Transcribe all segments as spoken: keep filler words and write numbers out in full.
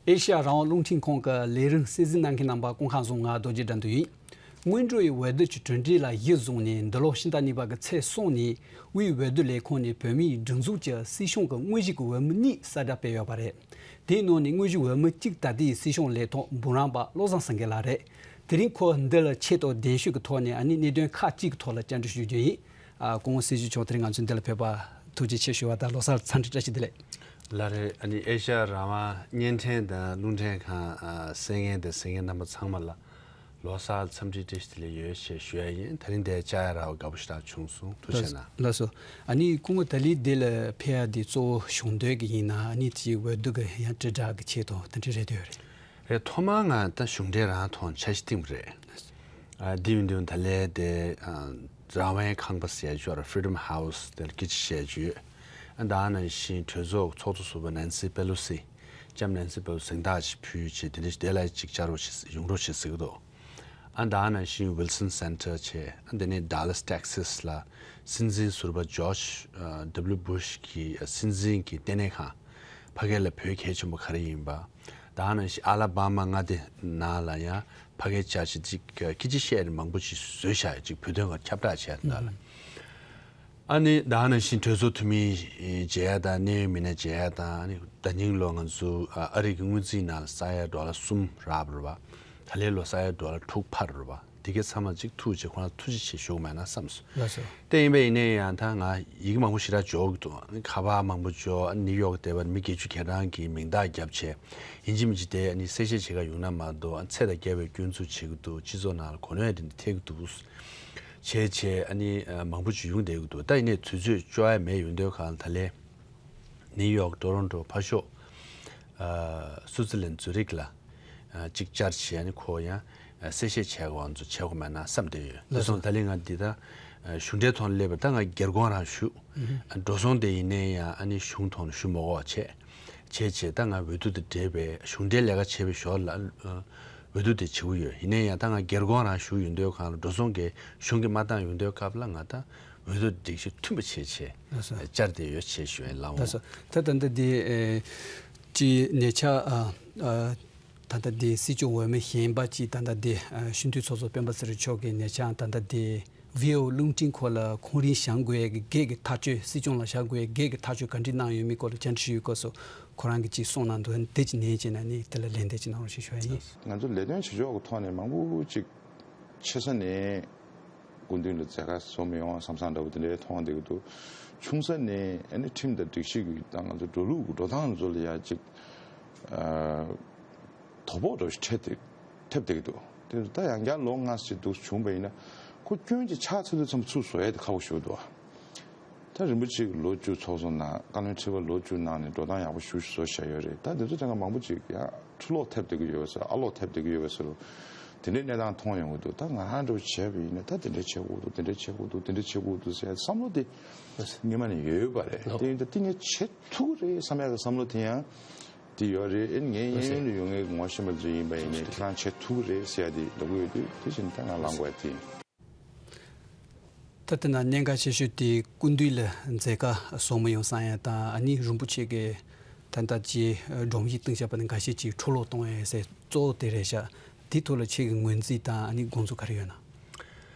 ཨེ་ཤ་ཡ་རང་དབང་རླུང་འཕྲིན་ཁང་གི་ལས་རིམ་གསན་གཟིགས་གནང་མཁན་རྣམ་པ་སྐུ་ཁམས་བཟང་། ང་རྡོ་རྗེ་དགྲ་འདུལ་ཡིན། སྔོན་འགྲོ་ཡི་འོས་བསྡུ་གྱི་གྲུབ་འབྲས་ལ་གཞི་བཟུང་ནས། འདི་ལོ་ཕྱི་ཟླ་གཉིས་པ་གི་ཚེས་གསུམ་ཉིན་དབུས་འོས་བསྡུ་ལས་ཁང་ནས་བོད་མིའི་སྒྲིག་འཛུགས་ཀྱི་སྲིད་གཞུང་གི་དངོས་གཞི་གི་འོས་མི་གཉིས་གསལ་བསྒྲགས་སྤེལ་ཡོད་པ་རེད། དེའི་ནང་ནས་དངོས་གཞི་འོས་མི་གཅིག་ད་ལྟའི་སྲིད་སྐྱོང་ལས་ཐོག་འབུམ་རམས་པ་བློ་བཟང་སེང་གེ་ལགས་རེད། དེ་རིང་ཁོ་འདི་ལ་ཆེད་དུ་གདན་ཞུས་ཀྱི་ཐོག་ནས་ཨ་ནི་གནད་དོན་ཁག་ཅིག་གི་ཐོག་ལ་བཅར་འདྲི་ཞུ་རྒྱུ་ཡིན། ཨ། སྐུ་ངོ་སྲིད་སྐྱོང་མཆོག་དེ་རིང་ང་ཚོའི་འདི་ལ་ཕེབས་པ་ཐུགས་རྗེ་ཆེ་ཞུ་བ་དང་། ལོ་གསར་འཚམས་འདྲི་བཀྲ་ཤིས་བདེ་ལེགས། ལགས་རེད། ཨ་ནི་ཨེ་ཤ་ཡ་རང་དབང་བརྙན་འཕྲིན་དང་རླུང་འཕྲིན་ཁང་། ཨ། གསན་མཁན་དང་གཟིགས་མཁན་རྣམ་པ་ཚང་མ་ལ་ལོ་གསར་འཚམས་འདྲི་བཀྲ་ཤིས་བདེ་ལེགས་ཡོད་ཅེས་ཞུ་ཡ་ཡིན། དེ་རིང་འདིར་བཅར་ཡ་རག་པ་དགའ་པོ་ཞེ་དྲག་བྱུང་སོང་། ཐུགས་རྗེ་གནང་། ལགས་སོ། ཨ་ནི་སྐུ་ངོ་ད་ལན་འདི་ལ་ཕེབས་ཡ་འདི་གཙོ་བོ་གཞུང་འབྲེལ་གྱི་ཡིན་ན། ཨ་ནི་དེའི་འོས་བསྡུ་གི་ཡང་དྲིལ་བསྒྲགས་ཀྱི་ཆེད་དུ་དེ་འདྲ་རེད་འདོད་རེད། རེད། ཐོག་མར་ང་ད་གཞུང་འབྲེལ་རང་ཐོག་འཆར་གཞི་བཏིང་བ་རེད། ཨ། དེ་ཡིན་དུས་ད་ལན་དེ། ཨ། རང་དབང་ཁང་པ་ཟེར་ཡ་ཅིག་ཡོད་རེད། Freedom House དེར་སྐད་ཆ་བཤད་རྒྱུ་ཡོད། ཨ། ད་ག་ནང་བཞིན་གྲོས་ཚོགས་ཚོགས་གཙོ་ཟུར་པ་ནན་སི་པེ་ལོ་སི། ལྕམ་ནན་སི་པེ་ལོ་སི་གཟེངས་རྟགས་ཅིག་ཕུལ་བྱས། དེ་འདྲ་ཞིག་དེ་ལ་ཅིག་བཅར་རོགས་བྱེད། ཡོང་རོགས་བྱེད་ཟེར་གྱི་འདུག་ཨ། ད་ག་ནང་བཞིན་Wilson Center བྱས། ཨ། དེ་ནས་Dallas Texas ལ་སྲིད་འཛིན་ཟུར་པ་George W Bush གི་སྲིད་འཛིན་གྱི་ལྟེ་གནས་ཁང་། ཕ་གི་ལ་བོད་གལ་ཆེན་པོ་ག་རེ་ཡིན་པ། ད་ག་ནང་བཞིན་ཨ་ལ་བྷ་མ་མངའ་སྡེ་ནང་ལ་ཡང་ཕ་གིར་བཅར་བྱས་ཅིག་སྐད་ཆ་བཤད་ནས་མང་པོ་ཅིག་བཟོས་བཞག་ཡོད། ཅིག་བོད་དོན་སྒང་ཁྱབ་བསྒྲགས་བྱས་ནས་ལ། ཨ་ནི་ད་ག་ནང་བཞིན་གྲོས་ཚོགས་འཐུས་མི་མཇལ་ཡ་དང་། གནད་ཡོད་མི་སྣ་མཇལ་ཡ་དང་། ཨ་ནི་ཟླ་ཉིན་ལོ་ང་ཚོ་ཨ་རི་གི་སྔོན་རྩིས་ནང་ལ་ས་ཡ་ཌོ་ལར་གསུམ་རག་པ་རེད་པ། ད་ལན་ལོ་ས་ཡ་ཌོ་ལར་དྲུག་འཕར་རེད་པ། དེ་གའི་ཚང་མ་གཅིག་ཐུག་བྱས་ཁོ་རང་ཐུགས་རྗེ་ཆེ་ཞུ་དགོས་མེད་ན་བསམ་སོང་། ལགས་སོ། དེ་ཡིན་པ་ཡིན་ནའི་ཡང་ད་ང་ཡི་གེ་མང་པོ་ཞེ་དྲག་འབྱོར་གྱི་འདུག་ཁ་པར་མང་པོ་འབྱོར། ནིའུ་ཡོག་དེ་བར་མི་བརྒྱད་ཅུ་གྱ་གྲངས་ཀྱིས་མིང་རྟགས་བརྒྱབ་བྱས། ཡིན་གཅིག་མིན་གཅིག་དེ་ནི་གསལ་བཤད་བྱེད་ག་ཡོང་ན་མ་གཏོགས། ཚེ་དང་རྒྱལ་བའི་སྐྱོན་འཛུགས་བྱེད་ཀྱི་འདུག་སྤྱི་ཚོགས་ནང་ལ་གོ་ནོར་དེ་འདྲ་ཐེབས་ཀྱི་འདུག་བྱས་བྱས་ཨ་ནི་མང་པོ་ཅིག་ཡོང་བསྡད་ཀྱི་འདུག་ད་ཡིན་ནའི་དུས་ཚོད་ལྕོགས་ཡ་མེད་ཡོང་དུས་གང་ལ། ད་ལན་ནིའུ་ཡོག་ཊོ་རོན་ཊོ་ཕར་ཕྱོགས། ཨ། སུའུ་ཙི་ལན་ཛུ་རིག་ལ་ཨ་ཅིག་བཅར་བྱས། ཨ་ནི་ཁོ་ཡང་ཨ་གསལ་བཤད་བྱས་དགོས་པ་ཚོ་བྱེད་དགོས་མེད་ན་བསམ་བསྡད་ཡོད། དེ་སོང་། ད་ལན་ང་འདི་ད་ཨ་གཞུང་འབྲེལ་ཐོག་ནས་སླེབས་པ་ད་ང་སྒེར་དགོངས་རང་ཞུ། ཨ་འགྲོ་སོང་དེ་ཡིན་ནའི་ཡང་ཨ་ནི་གཞུང་ཐོག་ནས་ཞུ་མ་དགོས་པ་བྱས། བྱས་བྱས་ད་ང་འོས་བསྡུ་དང་འབྲེལ་བའི་གཞུང་འབྲེལ་ལས་ཀ་བྱས་པའི་ཞོར་ལ་ཨ་འོས་བསྡུ་དེ་བྱེད་ཀྱི་ཡོད། ཡིན་ནའི་ཡང་ད་ང་སྒེར་དགོངས་རང་ཞུ་ཡོང་དུས་གང་ལ། འགྲོ་སོང་གི་གཞུང་གིས་མ་བཏང་ཡོང་དུས་སྐབས་ལ་ང་ད་འོས་བསྡུ་སྒྲིག་གཞི་མཐུན་པ་བྱས་བྱས། ལགས་སོ། བཅར་བསྡད་ཡོད་ཅེས་ཞུ་ཡ་ཡིན། ལགས་འོང་། ལགས་སོ། ད་ད་ལྟ་འདི་ཨེ་ཅི་ཉེ་ཆར་ཨ་ཨ་ད་ལྟ་འདི་སྲིད་སྐྱོང་འོས་མི་གཞན་པ་ཅིག་ད་ལྟ་འདི་ཨ་སྤྱི་འཐུས་ཚོགས་གཙོ་སྤེན་པ་ཚེ་རིང་མཆོག་གིས་ཉེ་ཆར་ད་ལྟ་འདི་བྷི་ཨོ་རླུང་འཕྲིན་ཁང་ལ་ཁོང་རང་བཞེངས་དགོས་ཡ་གི་སྒེར་གྱི་ཐག་གཅོད། སྲིད་སྐྱོང་ལ་བཞེངས་དགོས་ཡ་གི་སྒེར་གྱི་ཐག་གཅོད་ག་འདྲ་གནང་ཡོད་མེད་སྐོར་ལ་བཅར་འདྲི་ཞུ་ཡི་སྐབས་སུ་ཁོ་རང་གིས་ཅིག་གསུངས་གནང་འདུག་དེ་ཅིག་ཉན་བྱས་ན་ནི་དེ་ལ་ལན་འདེབས་ཅིག་གནང་རོགས་ཞེས་ཞུ་ཡ་ཡིན། ང་ཚོ་ལས་དོན་བྱེད་ཕྱོགས་ཀྱི་ཐོག་ནས་མང་པོ་ཅིག་ཆེ་ས་ནས་སྐུ་མདུན་ལ་མཛད་དཀའ་བཟོ་མི་ཡོང་བསམ་བསམ་འདྲ་བོ་དེ་འདྲའི་མཐོང་བསྡད་ཀྱི་འདུག་ཆུང་ས་ནས་ཨ་ནི་ཁྲིམས་དང་སྒྲིག་གཞི་གི་དང་ང་ཚོ་འགྲོ་ལུགས་ཀྱི་འགྲོ་སྟངས་ཚོ་ལ་ཡ་ཅིག་ཨ་དོ་ཕོག་འདྲ་བོ་ཞིག་འཕྲད་དེ་ཐེབས་བསྡད་ཀྱི་འདུག་དེ་ད་ཡང་བསྐྱར་ལོ་ལྔ་ཙམ་འདུག་བྱུང་བ་ཡིན་ན། ཁོ་སྐྱོན་ཅིག་ཆགས་ཚར་དུས་ཙམ་ཚུར་བཟོ་ཡ་དེ་ཁག་པོ་ཞིག་འདུག་ད་རིན་པོ་ཆེ་གིས་ལོ་བཅུ་ཚོགས་གཙོ་གནང་། བཀའ་བློན་ཁྲི་པ་ལོ་བཅུ་གནང་ནས་འགྲོ་སྟངས་ཡག་པོ་ཞེ་པོ་ཞིག་བཟོས་བཞག་ཡོད་རེད། ད་དེ་ཚོ་དེ་སྔ་མང་པོ་ཅིག་ཡང་འཁྲུ་སློག་ཐེབས་བསྡད་ཀྱི་ཡོད་པ་ཟེར། ཨ་སློག་ཐེབས་བསྡད་ཀྱི་ཡོད་པ་ཟེར། དེ་འདྲའི་གནས་སྟངས་མཐོང་ཡོང་གི་འདུག་ད་ང་རང་འདྲ་བོ་བྱས་པ་ཡིན་ན། ད་དེ་འདྲ་བྱེད་དགོས་འདུག་དེ་འདྲ་བྱེད་དགོས་འདུག་དེ་འདྲ་བྱེད་དགོས་འདུག་ཟེར་བསམ་བློ་དེ་སྔོན་མ་ནས་ཡོད་པ་རེད། དེ་ཡིན་ད་དེ་ངས་བྱེད་ཐུབ་ཀྱི་རེད་བསམ་ཡག་གི་བསམ་བློ་དེ་ཡང་དེ་ཡོད་རེད། ཨེ་ངའི་གཡས་གཡོན་དུ་ཡོད་མཁན་གྱི་ངོ་ཤེས་པ་ཚོ་ཡིན་པ་ཡིན་ནའི་ཁྱེད་རང་བྱེད་ཐུབ་ཀྱི་རེད་ཟེར་ཡ་དེ་ལབ་ཀྱི་ཡོད་དུས། དེ་བཞིན་ད་ང་ལངས་དགོས་ཡ་དེ་ཡིན། ད་དེ་ན་གནད་འགག་ཆེ་ཤོས་དེ་སྐུ་མདུན་ལ་མཛད་དཀའ་བཟོ་མི་ཡོང་བསམ་ཡ་དང་། ཨ་ནི་རིན་པོ་ཆེ་གིས་ད་ལྟ་ཅིག་སྒྲོམ་གཞི་བཏིང་བཞག་པ་ནི་འགའ་ཤས་ཅིག་འཁྲུ་སློག་གཏོང་ཡ་ཟེར། གཙོ་བོ་དེ་རེད་ཤག་དེའི་ཐོག་ལ་ཁྱེད་ཀྱི་ངོས་འཛིན་དང་ཨ་ནི་དགོངས་ཚུལ་ག་རེ་ཡོད་ན།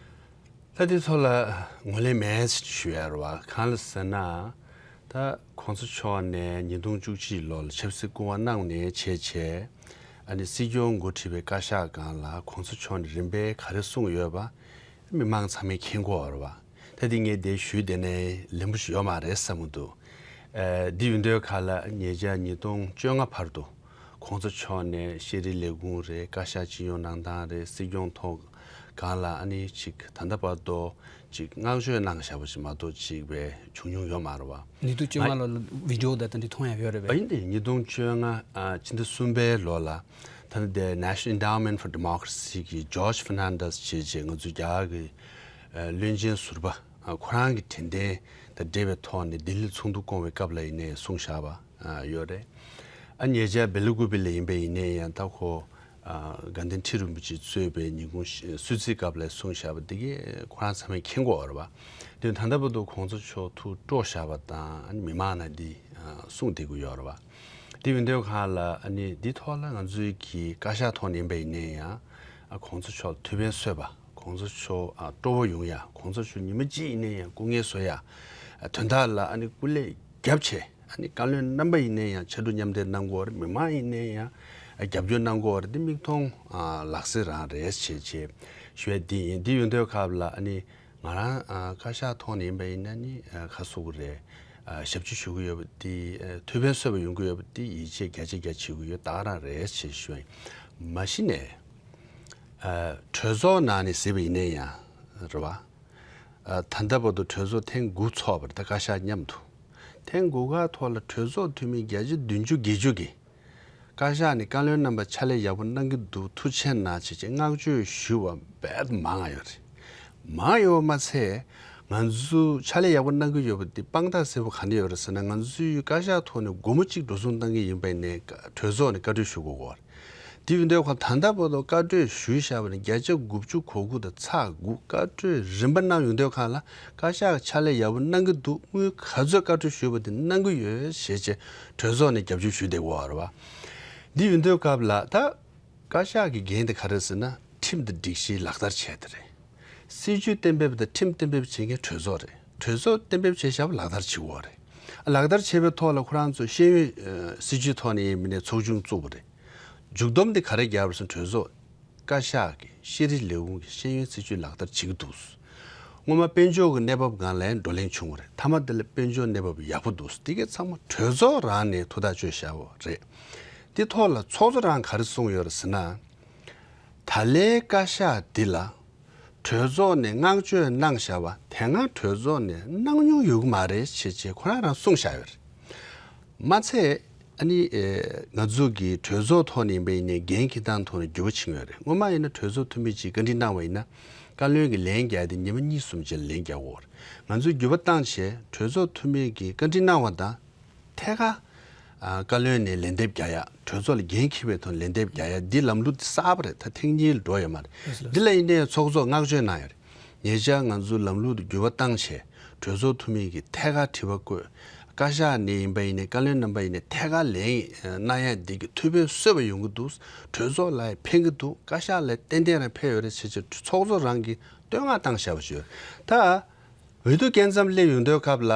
ད་དེའི་ཐོག་ལ་ངོས་ལེན་མེད་ཞུ་ཡ་རེད་བ། གང་ལ་ཟེར་ན། ད་གོང་ས་མཆོག་ནས་ཉིས་སྟོང་བཅུ་གཅིག་ལོ་ལ་ཆབ་སྲིད་སྐུ་དབང་གནང་ནས་བྱས་བྱས། ཨ་ནི་སྲིད་སྐྱོང་འགོ་ཁྲིད་པའི་བཀའ་ཤག་སྒང་ལ་གོང་ས་མཆོག་ནས་རིམ་པས་ག་རེ་གསུངས་ཡོད་པ་མི་མང་ཚང་མས་མཁྱེན་གྱི་ཡོད་རེད་བ། ད་དེ་ངས་དེ་ཞུས་བསྡད་ནའི་ལན་པོ་ཞིག་ཡོད་མ་རེད་བསམ་གྱི་འདུག་ཨ་འདི་ཡིན་དུས་ག་ལ་ཉེ་ཆར་ཉིས་སྟོང་བཅོ་ལྔ་བར་དུ་གོང་ས་མཆོག་ནས་ཤེས་རིག་ལས་ཁུངས་རེད། བཀའ་ཤག་སྤྱི་ཡོངས་གནང་སྟངས་རེད། སྲིད་སྐྱོང་ཐོག་སྒང་ལ་ཨ་ནི་ཅིག་ད་ལྟ་བར་དུ་ཅིག་བསྔགས་བརྗོད་གནང་བཞག་པ་ཞིག་མ་གཏོགས་ཅིག་པའི་བྱུང་མྱོང་ཡོད་མ་རེད་བ། ཉིས་སྟོང་བཅོ་ལྔ་ལོ་ལ་བི་ཌི་ཨོ་དང་དེ་འདྲ་མཐོང་ཡ་ཡོད་རེད་པས། ཨ་ཡིན་ཏེ་ཉིས་སྟོང་བཅོ་ལྔ་ཨ་ཕྱི་ཟླ་གསུམ་པའི་ལོ་ལ་ད་ལྟ་དེ་National Endowment for Democracy གི་George Fernandes བྱས་རྗེས་ང་ཚོའི་རྒྱ་གར་གྱི་ཨ་བློན་ཆེན་ཟུར་པ་ཨ་ཁོ་རང་གི་དྲན་རྟེན་དང་འབྲེལ་བའི་ཐོག་ནས་ལྡི་ལི་ཚོགས་འདུ་བསྐོང་བའི་སྐབས་ལ་ཡིན་ནའི་གསུངས་བཞག་པ་ཨ་ཡོད་རེད། ཨ་ཉེ་ཆར་བེ་ལ་ཀུ་པི་ལ་ཡིན་པ་ཡིན་ནའི་ཡང་ད་ཁོ་ཨ་དགའ་ལྡན་ཁྲི་རིན་པོ་ཆེ་གཙོས་པའི་ཉིན་གུང་གསོལ་ཚིགས་སྐབས་ལ་གསུངས་བཞག་པ་དེ་གས་ཁོ་རང་ཚང་མས་མཁྱེན་གྱི་ཡོད་རེད་བ། དེ་ད་ལྟ་བར་དུ་གོང་ས་མཆོག་ཐུགས་སྤྲོ་བཞག་པ་དང་ཨ་ནི་མི་མང་ནང་འདི་ཨ་གསུངས་བསྡད་ཀྱི་ཡོད་རེད་བ། དེ་ཡིན་དུས་གང་ལ་ཨ་ནི་འདི་ཐོག་ལ་ང་ཚོའི་གི་བཀའ་ཤག་ཐོག་ནས་ཡིན་པ་ཡིན་ནའི་ཡང་ཨ་གོང་ས་མཆོག་ལ་ཐུགས་ཕན་གསོས་པ། གོང་ས་མཆོག་ཨ་སྤྲོ་བོ་ཡོང་ཡ། གོང་ས་མཆོག་ཉི་མ་གཅིག་ཡིན་ནའི་ཡང་སྐུ་ངལ་གསོ་ཡ། ཨ་དོན་དག་ལ་ཨ་ནི་སྐུ་ལས་རྒྱབ་ཆེ། ཨ་ནི་བཀའ་བློན་རྣམ་པ་ཡིན་ནའི་ཡང་ཕྱར་གྲུ་མཉམ་འདེགས་གནང་དགོས་རེད། མི་མང་ཡིན་ནའི་ཡང་ཨ་རྒྱབ་སྐྱོར་གནང་དགོས་རེད། འདི་མིག་མཐོང་ཨ་ལག་ཟིན་རང་རེད་ཅེས་ཅེས་ཞུ་ཡ་འདི་ཡིན། འདི་ཡོང་དུས་སྐབས་ལ་ཨ་ནི། ང་རང་ཨ་བཀའ་ཤག་ཐོག་ནས་ཡིན་པ་ཡིན་ན་ནི་ཨ་ཁ་གསོ་གི་རེད། ཨ་ཞབས་ཕྱི་ཞུ་གི་ཡོད་པ་དེ་ཨ་ཐུགས་ཕན་གསོས་པ་ཡོང་གི་ཡོད་པ་དེ་ཡིད་ཆེས་བརྒྱ་ཆ་བརྒྱ་བྱེད་ཀྱི་ཡོད། ད་ག་རང་རེད་ཅེས་ཞུ་ཡིན། མ་གཞི་ནས་ཨ་གྲོས་ཚོགས་ནང་ནས་ཟེར་བ་ཡིན་ན་ཡང་རེད་བ། ཨ་ད་ལྟ་བར་དུ་གྲོས་ཚོགས་ཐེངས་དགུ་ཚོགས་པ་རེད། ད་བཀའ་ཤག་མཉམ་དུ་ཐེངས་དགུ་ག་ཐོག་ལ་གྲོས་ཚོགས་འཐུས་མི་བརྒྱ་ཆ་བདུན་ཅུ་བརྒྱད་ཅུ་གིས། བཀའ་ཤག་ནས་བཀའ་བློན་རྣམ་པ་ཕྱག་ལས་ཡག་པོ་གནང་གི་འདུག་ཐུགས་རྗེ་གནང་བྱས་བྱས་བསྔགས་བརྗོད་ཞུ་བ་རྦད་དེ་མང་ང་ཡོད་རེད། མང་ཡོད་མ་ཚད་ང་ཚོ་ཕྱག་ལས་ཡག་པོ་གནང་གི་ཡོད་པ་འདི་དཔང་རྟགས་གསལ་པོ་ག་འདྲ་ཡོད་རེད་ཟེར་ན། ང་ཚོའི་བཀའ་ཤག་ཐོག་ནས་སྒོར་མོ་གཅིག་འགྲོ་སོང་གཏང་གི་ཡིན་པ་ཡིན་ནའི་གྲོས་ཚོགས་ནས་བཀའ་འཁྲོལ་ཞུ་དགོས་ཀྱི་ཡོད་རེད། དེ་ཡིན་དུས་ཁོ་ད་ལྟ་བར་དུ་བཀའ་འཁྲོལ་ཞུས་བཞག་པ་ནི་བརྒྱ་ཆ་དགུ་བཅུ་གོ་དགུ་དང་ཚེག་དགུ། བཀའ་འཁྲོལ་རིམ་པ་གནང་ཡོང་དུས་སྒང་ལ་བཀའ་ཤག་ཕྱག་ལས་ཡག་པོ་གནང་གི་འདུག་དངུལ་ག་ཚོད་བཀའ་འཁྲོལ་ཞུས་པ་དེ་གནང་གི་ཡོད་ཞེས་བྱས་གྲོས་ཚོགས་ནས་རྒྱབ་སྐྱོར་ཞུས་བསྡད་ཀྱི་ཡོད་རེད་བ། འདི་ཡིན་དུས་སྐབས་ལ་ད་བཀའ་ཤག་གི་འགན་དེ་ག་རེ་ཟེར་ན་ཁྲིམས་དང་སྒྲིག་གཞི་ལག་བསྟར་བྱས་དེ་རེད། སྲིད་ཇུས་གཏན་འབེབས་དང་ཁྲིམས་གཏན་འབེབས་བྱེད་མཁན་གྲོས་ཚོགས་རེད། གྲོས་ཚོགས་གཏན་འབེབས་བྱས་བཞག་པ་ལག་བསྟར་བྱེད་དགོས་རེད། ལག་བསྟར་བྱས་པའི་ཐོག་ལ་ཁོ་རང་ཚོ་ཤེས་ཡོན་ཨ་སྲིད་ཇུས་ཐོག་ནས་ཡིན་མིན་ནས་ཚོགས་ཆུང་བཙུགས་པ་རེད། མཇུག་སྡོམ་དེ་ག་རེ་བརྒྱབ་རེད་ཟེར་ན་གྲོས་ཚོགས་བཀའ་ཤག་གིས་ཤེས་རིག་ལས་ཁུངས་ཀྱི་ཤེས་ཡོན་སྲིད་ཇུས་ལག་བསྟར་བྱེད་ཀྱི་འདུག་དངོས་མ་དཔལ་འབྱོར་གྱི་གནས་བབ་སྒང་ལ་ཡང་བགྲོ་གླེང་བྱུང་བ་རེད། མཐའ་མ་དེ་ལ་དཔལ་འབྱོར་གནས་བབ་ཡག་པོ་འདུག་དེ་གའི་ཚང་མ་གྲོས་ཚོགས་རང་ནས་ཐུགས་ཐག་གཅོད་བཞག་པ་རེད། དེ་ཐོག་ལ་ཚོགས་གཙོ་རང་ག་རེ་གསུངས་ཡོད་རེད་ཟེར་ན། ད་ལོའི་བཀའ་ཤག་འདི་ལ་གྲོས་ཚོགས་ནས་བསྔགས་བརྗོད་གནང་བཞག་པ་དེ་སྔ་གྲོས་ཚོགས་ནས་གནང་མྱོང་ཡོད་ཀྱི་མ་རེད་ཅེས་བྱས་ཁོ་རང་རང་གསུངས་བཞག་ཡོད་རེད། མ་ཚད་ཨ་ནི་ཨེ་ང་ཚོ་གི་གྲོས་ཚོགས་ཐོག་ནས་ཡིན་པ་ཡིན་ནའི་འགན་འཁྱེར་སྟངས་ཐོག་ནས་འགྱུར་བ་ཕྱིན་ཡོད་རེད། སྔོན་མ་ཡིན་ན་གྲོས་ཚོགས་འཐུས་མི་གཅིག་བཀའ་འདྲི་གནང་བ་ཡིན་ན་བཀའ་བློན་གྱིས་ལན་རྒྱག་དེ་ཉི་མ་གཉིས་གསུམ་རྗེས་ལན་རྒྱག་དགོས་རེད། ང་ཚོས་འགྱུར་བ་བཏང་བྱས་གྲོས་ཚོགས་འཐུས་མི་གིས་བཀའ་འདྲི་གནང་བ་དང་། ཐད་ཀར་ཨ་བཀའ་བློན་ནས་ལན་འདེབས་རྒྱག་ཡ། གྲོས་ཚོགས་ལ་འགན་འཁྱེར་བའི་ཐོག་ལན་འདེབས་རྒྱག་ཡ་འདི་ལམ་ལུགས་འདི་གསར་པ་རེད། ད་ཐེངས་གཉིས་ལ་འགྲོ་ཡོད་མ་རེད། ལགས་སོ། འདི་ལ་ཡིན་ནའི་ཚོགས་གཙོ་བསྔགས་བརྗོད་གནང་ཡོད་རེད། ཉེ་ཆར་ང་ཚོ་ལམ་ལུགས་འདི་འགྱུར་བ་བཏང་བྱས་གྲོས་ཚོགས་འཐུས་མི་གིས་ཐད་ཀར་དྲི་བ་བཀོད། བཀའ་ཤག་ནས་ཡིན་པ་ཡིན་ནའི་བཀའ་བློན་རྣམ་པ་ཡིན་ནའི་ཐད་ཀར་ལན་གནང་ཡ་འདི་གི་ཐུགས་ཕན་གསོས་པ་ཡོང་གི་འདུག་གྲོས་ཚོགས་ལ་ཡང་ཕན་གི་འདུག་བཀའ་ཤག་ལ་ཏན་ཏན་རང་ཕན་ཡོད་རེད་ཟེར་བྱས་ཚོགས་གཙོ་རང་གིས་བསྟོད་བསྔགས་བཏང་བཞག་པ་ཞིག་ཡོད་རེད། ད། འོས་བསྡུ་སྐབས་མཚམས་སླེབས་ཡོང་དུས་སྐབས་ལ་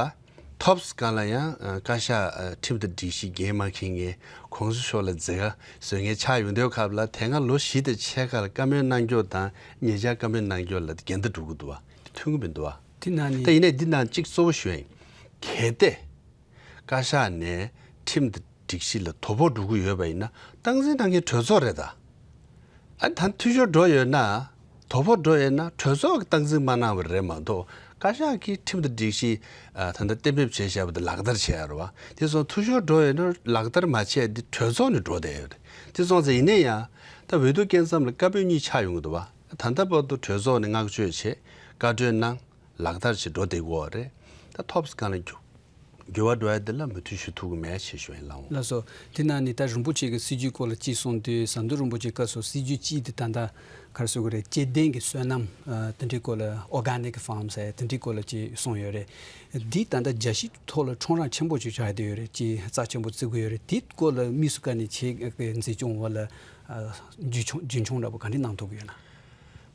ཐོབ་སྒང་ལ་ཡང་ཨ་བཀའ་ཤག་ཨ་ཁྲིམས་དང་སྒྲིག་གཞི་འགན་མ་འཁྱེར་མཁན་གོང་ས་མཆོག་ལ་མཛད་དཀའ་བཟོ་མཁན་ཆགས་ཡོང་དུས་སྐབས་ལ་དེ་སྔ་ལོ་བཞི་དང་ཕྱེད་ཀ་ལ་བཀའ་མོལ་གནང་རྒྱུ་དང་ཉེ་ཆར་བཀའ་མོལ་གནང་རྒྱུ་ལ་འགལ་ཟླ་འགྲོ་གི་འདུག་བ། དེ་མཐུན་གྱི་མི་འདུག་བ། དེ་ན་ནི། ད་ཡིན་ནའི་འདི་ནང་གཅིག་གཙོ་བོ་ཞུ་ཡིན། གལ་ཏེ། བཀའ་ཤག་ནས་ཁྲིམས་དང་སྒྲིག་གཞི་ལ་དོ་ཕོག་འགྲོ་གི་ཡོད་པ་ཡིན་ན་སྟངས་འཛིན་གནང་མཁན་གྲོས་ཚོགས་རེད་ད། ཨ་ད་འཐུས་ཤོར་འགྲོ་ཡོད་ན། དོ་ཕོག་འགྲོ་ཡོད་ན་གྲོས་ཚོགས་ཀྱིས་སྟངས་འཛིན་མ་གནང་བ་རེད་མ་གཏོགས་བཀའ་ཤག་གིས་ཁྲིམས་དང་སྒྲིག་གཞི་ཨ་ད་ལྟ་གཏན་འབེབས་བྱས་བཞག་པ་དེ་ལག་བསྟར་བྱས་ཡ་རེད་བ། དེ་སོང་འཐུས་ཤོར་འགྲོ་ཡོད་ན་ལག་བསྟར་མ་བྱས་འདི་གྲོས་ཚོགས་ནས་འགྲོ་བསྡད་ཡོད་རེད། དེ་སོང་ཙང་ཡིན་ན་ཡང་ད་འོས་བསྡུ་སྐབས་མཚམས་ལ་བཀའ་པོད་གཉིས་ཆགས་ཡོང་གི་འདུག་བ། ད་ལྟ་བར་དུ་གྲོས་ཚོགས་ནས་བསྔགས་བརྗོད་བྱས་བཀའ་འཁྲོལ་གནང་། ལག་བསྟར་བྱེད་འགྲོ་བསྡད་ཀྱི་ཡོད་རེད། ད་ཐོབ་སྒང་ལ་འགྱུར་འགྱུར་བ་འགྲོ་ཡ་འདི་ལ་མོས་མཐུན་ཞུ་ཐུབ་ཀྱི་མེད་ཅེས་ཞུ་ཡིན་ལགས་འོང་། ལགས་སོ། དེ་ན་ནི་ད་རིན་པོ་ཆེ་གི་སྲིད་ཇུས་སྐོར་ལ་ཅིག་གསུངས་དུས་ཟམ་གདོང་རིན་པོ་ཆེ་སྐབས་སུ་སྲིད་ཇུས་གཅིག་དེ་ད་ལྟ་ག་རེ་ཟེར་དགོས་རེད། སྐྱེ་ལྡན་གྱི་སོ་ནམ་ཨ་དེ་འདྲའི་སྐོར་ལ་organic farms ཟེར་དེ་འདྲའི་སྐོར་ལ་ཅིག་གསུངས་ཡོད་རེད། འདི་ད་ལྟ་རྒྱལ་སྤྱིའི་ཐོག་ལ་ཁྲོམ་ར་ཆེན་པོ་ཅིག་ཆགས་བསྡད་ཡོད་རེད། ཅིག་རྩ་ཆེན་པོ་བརྩི་གི་ཡོད་རེད། དེའི་སྐོར་ལ་དམིགས་སུ་བཀར་ནས་ཁྱེད་ཀྱི་འཛིན་སྐྱོང་འོག་ལ་ཨ་རྒྱུན་འཁྱོངས་རྒྱུན་འཁྱོངས་འདྲ་པོ་ག་འདྲ་གནང་ཐུབ་ཀྱི་ཡོད་ན།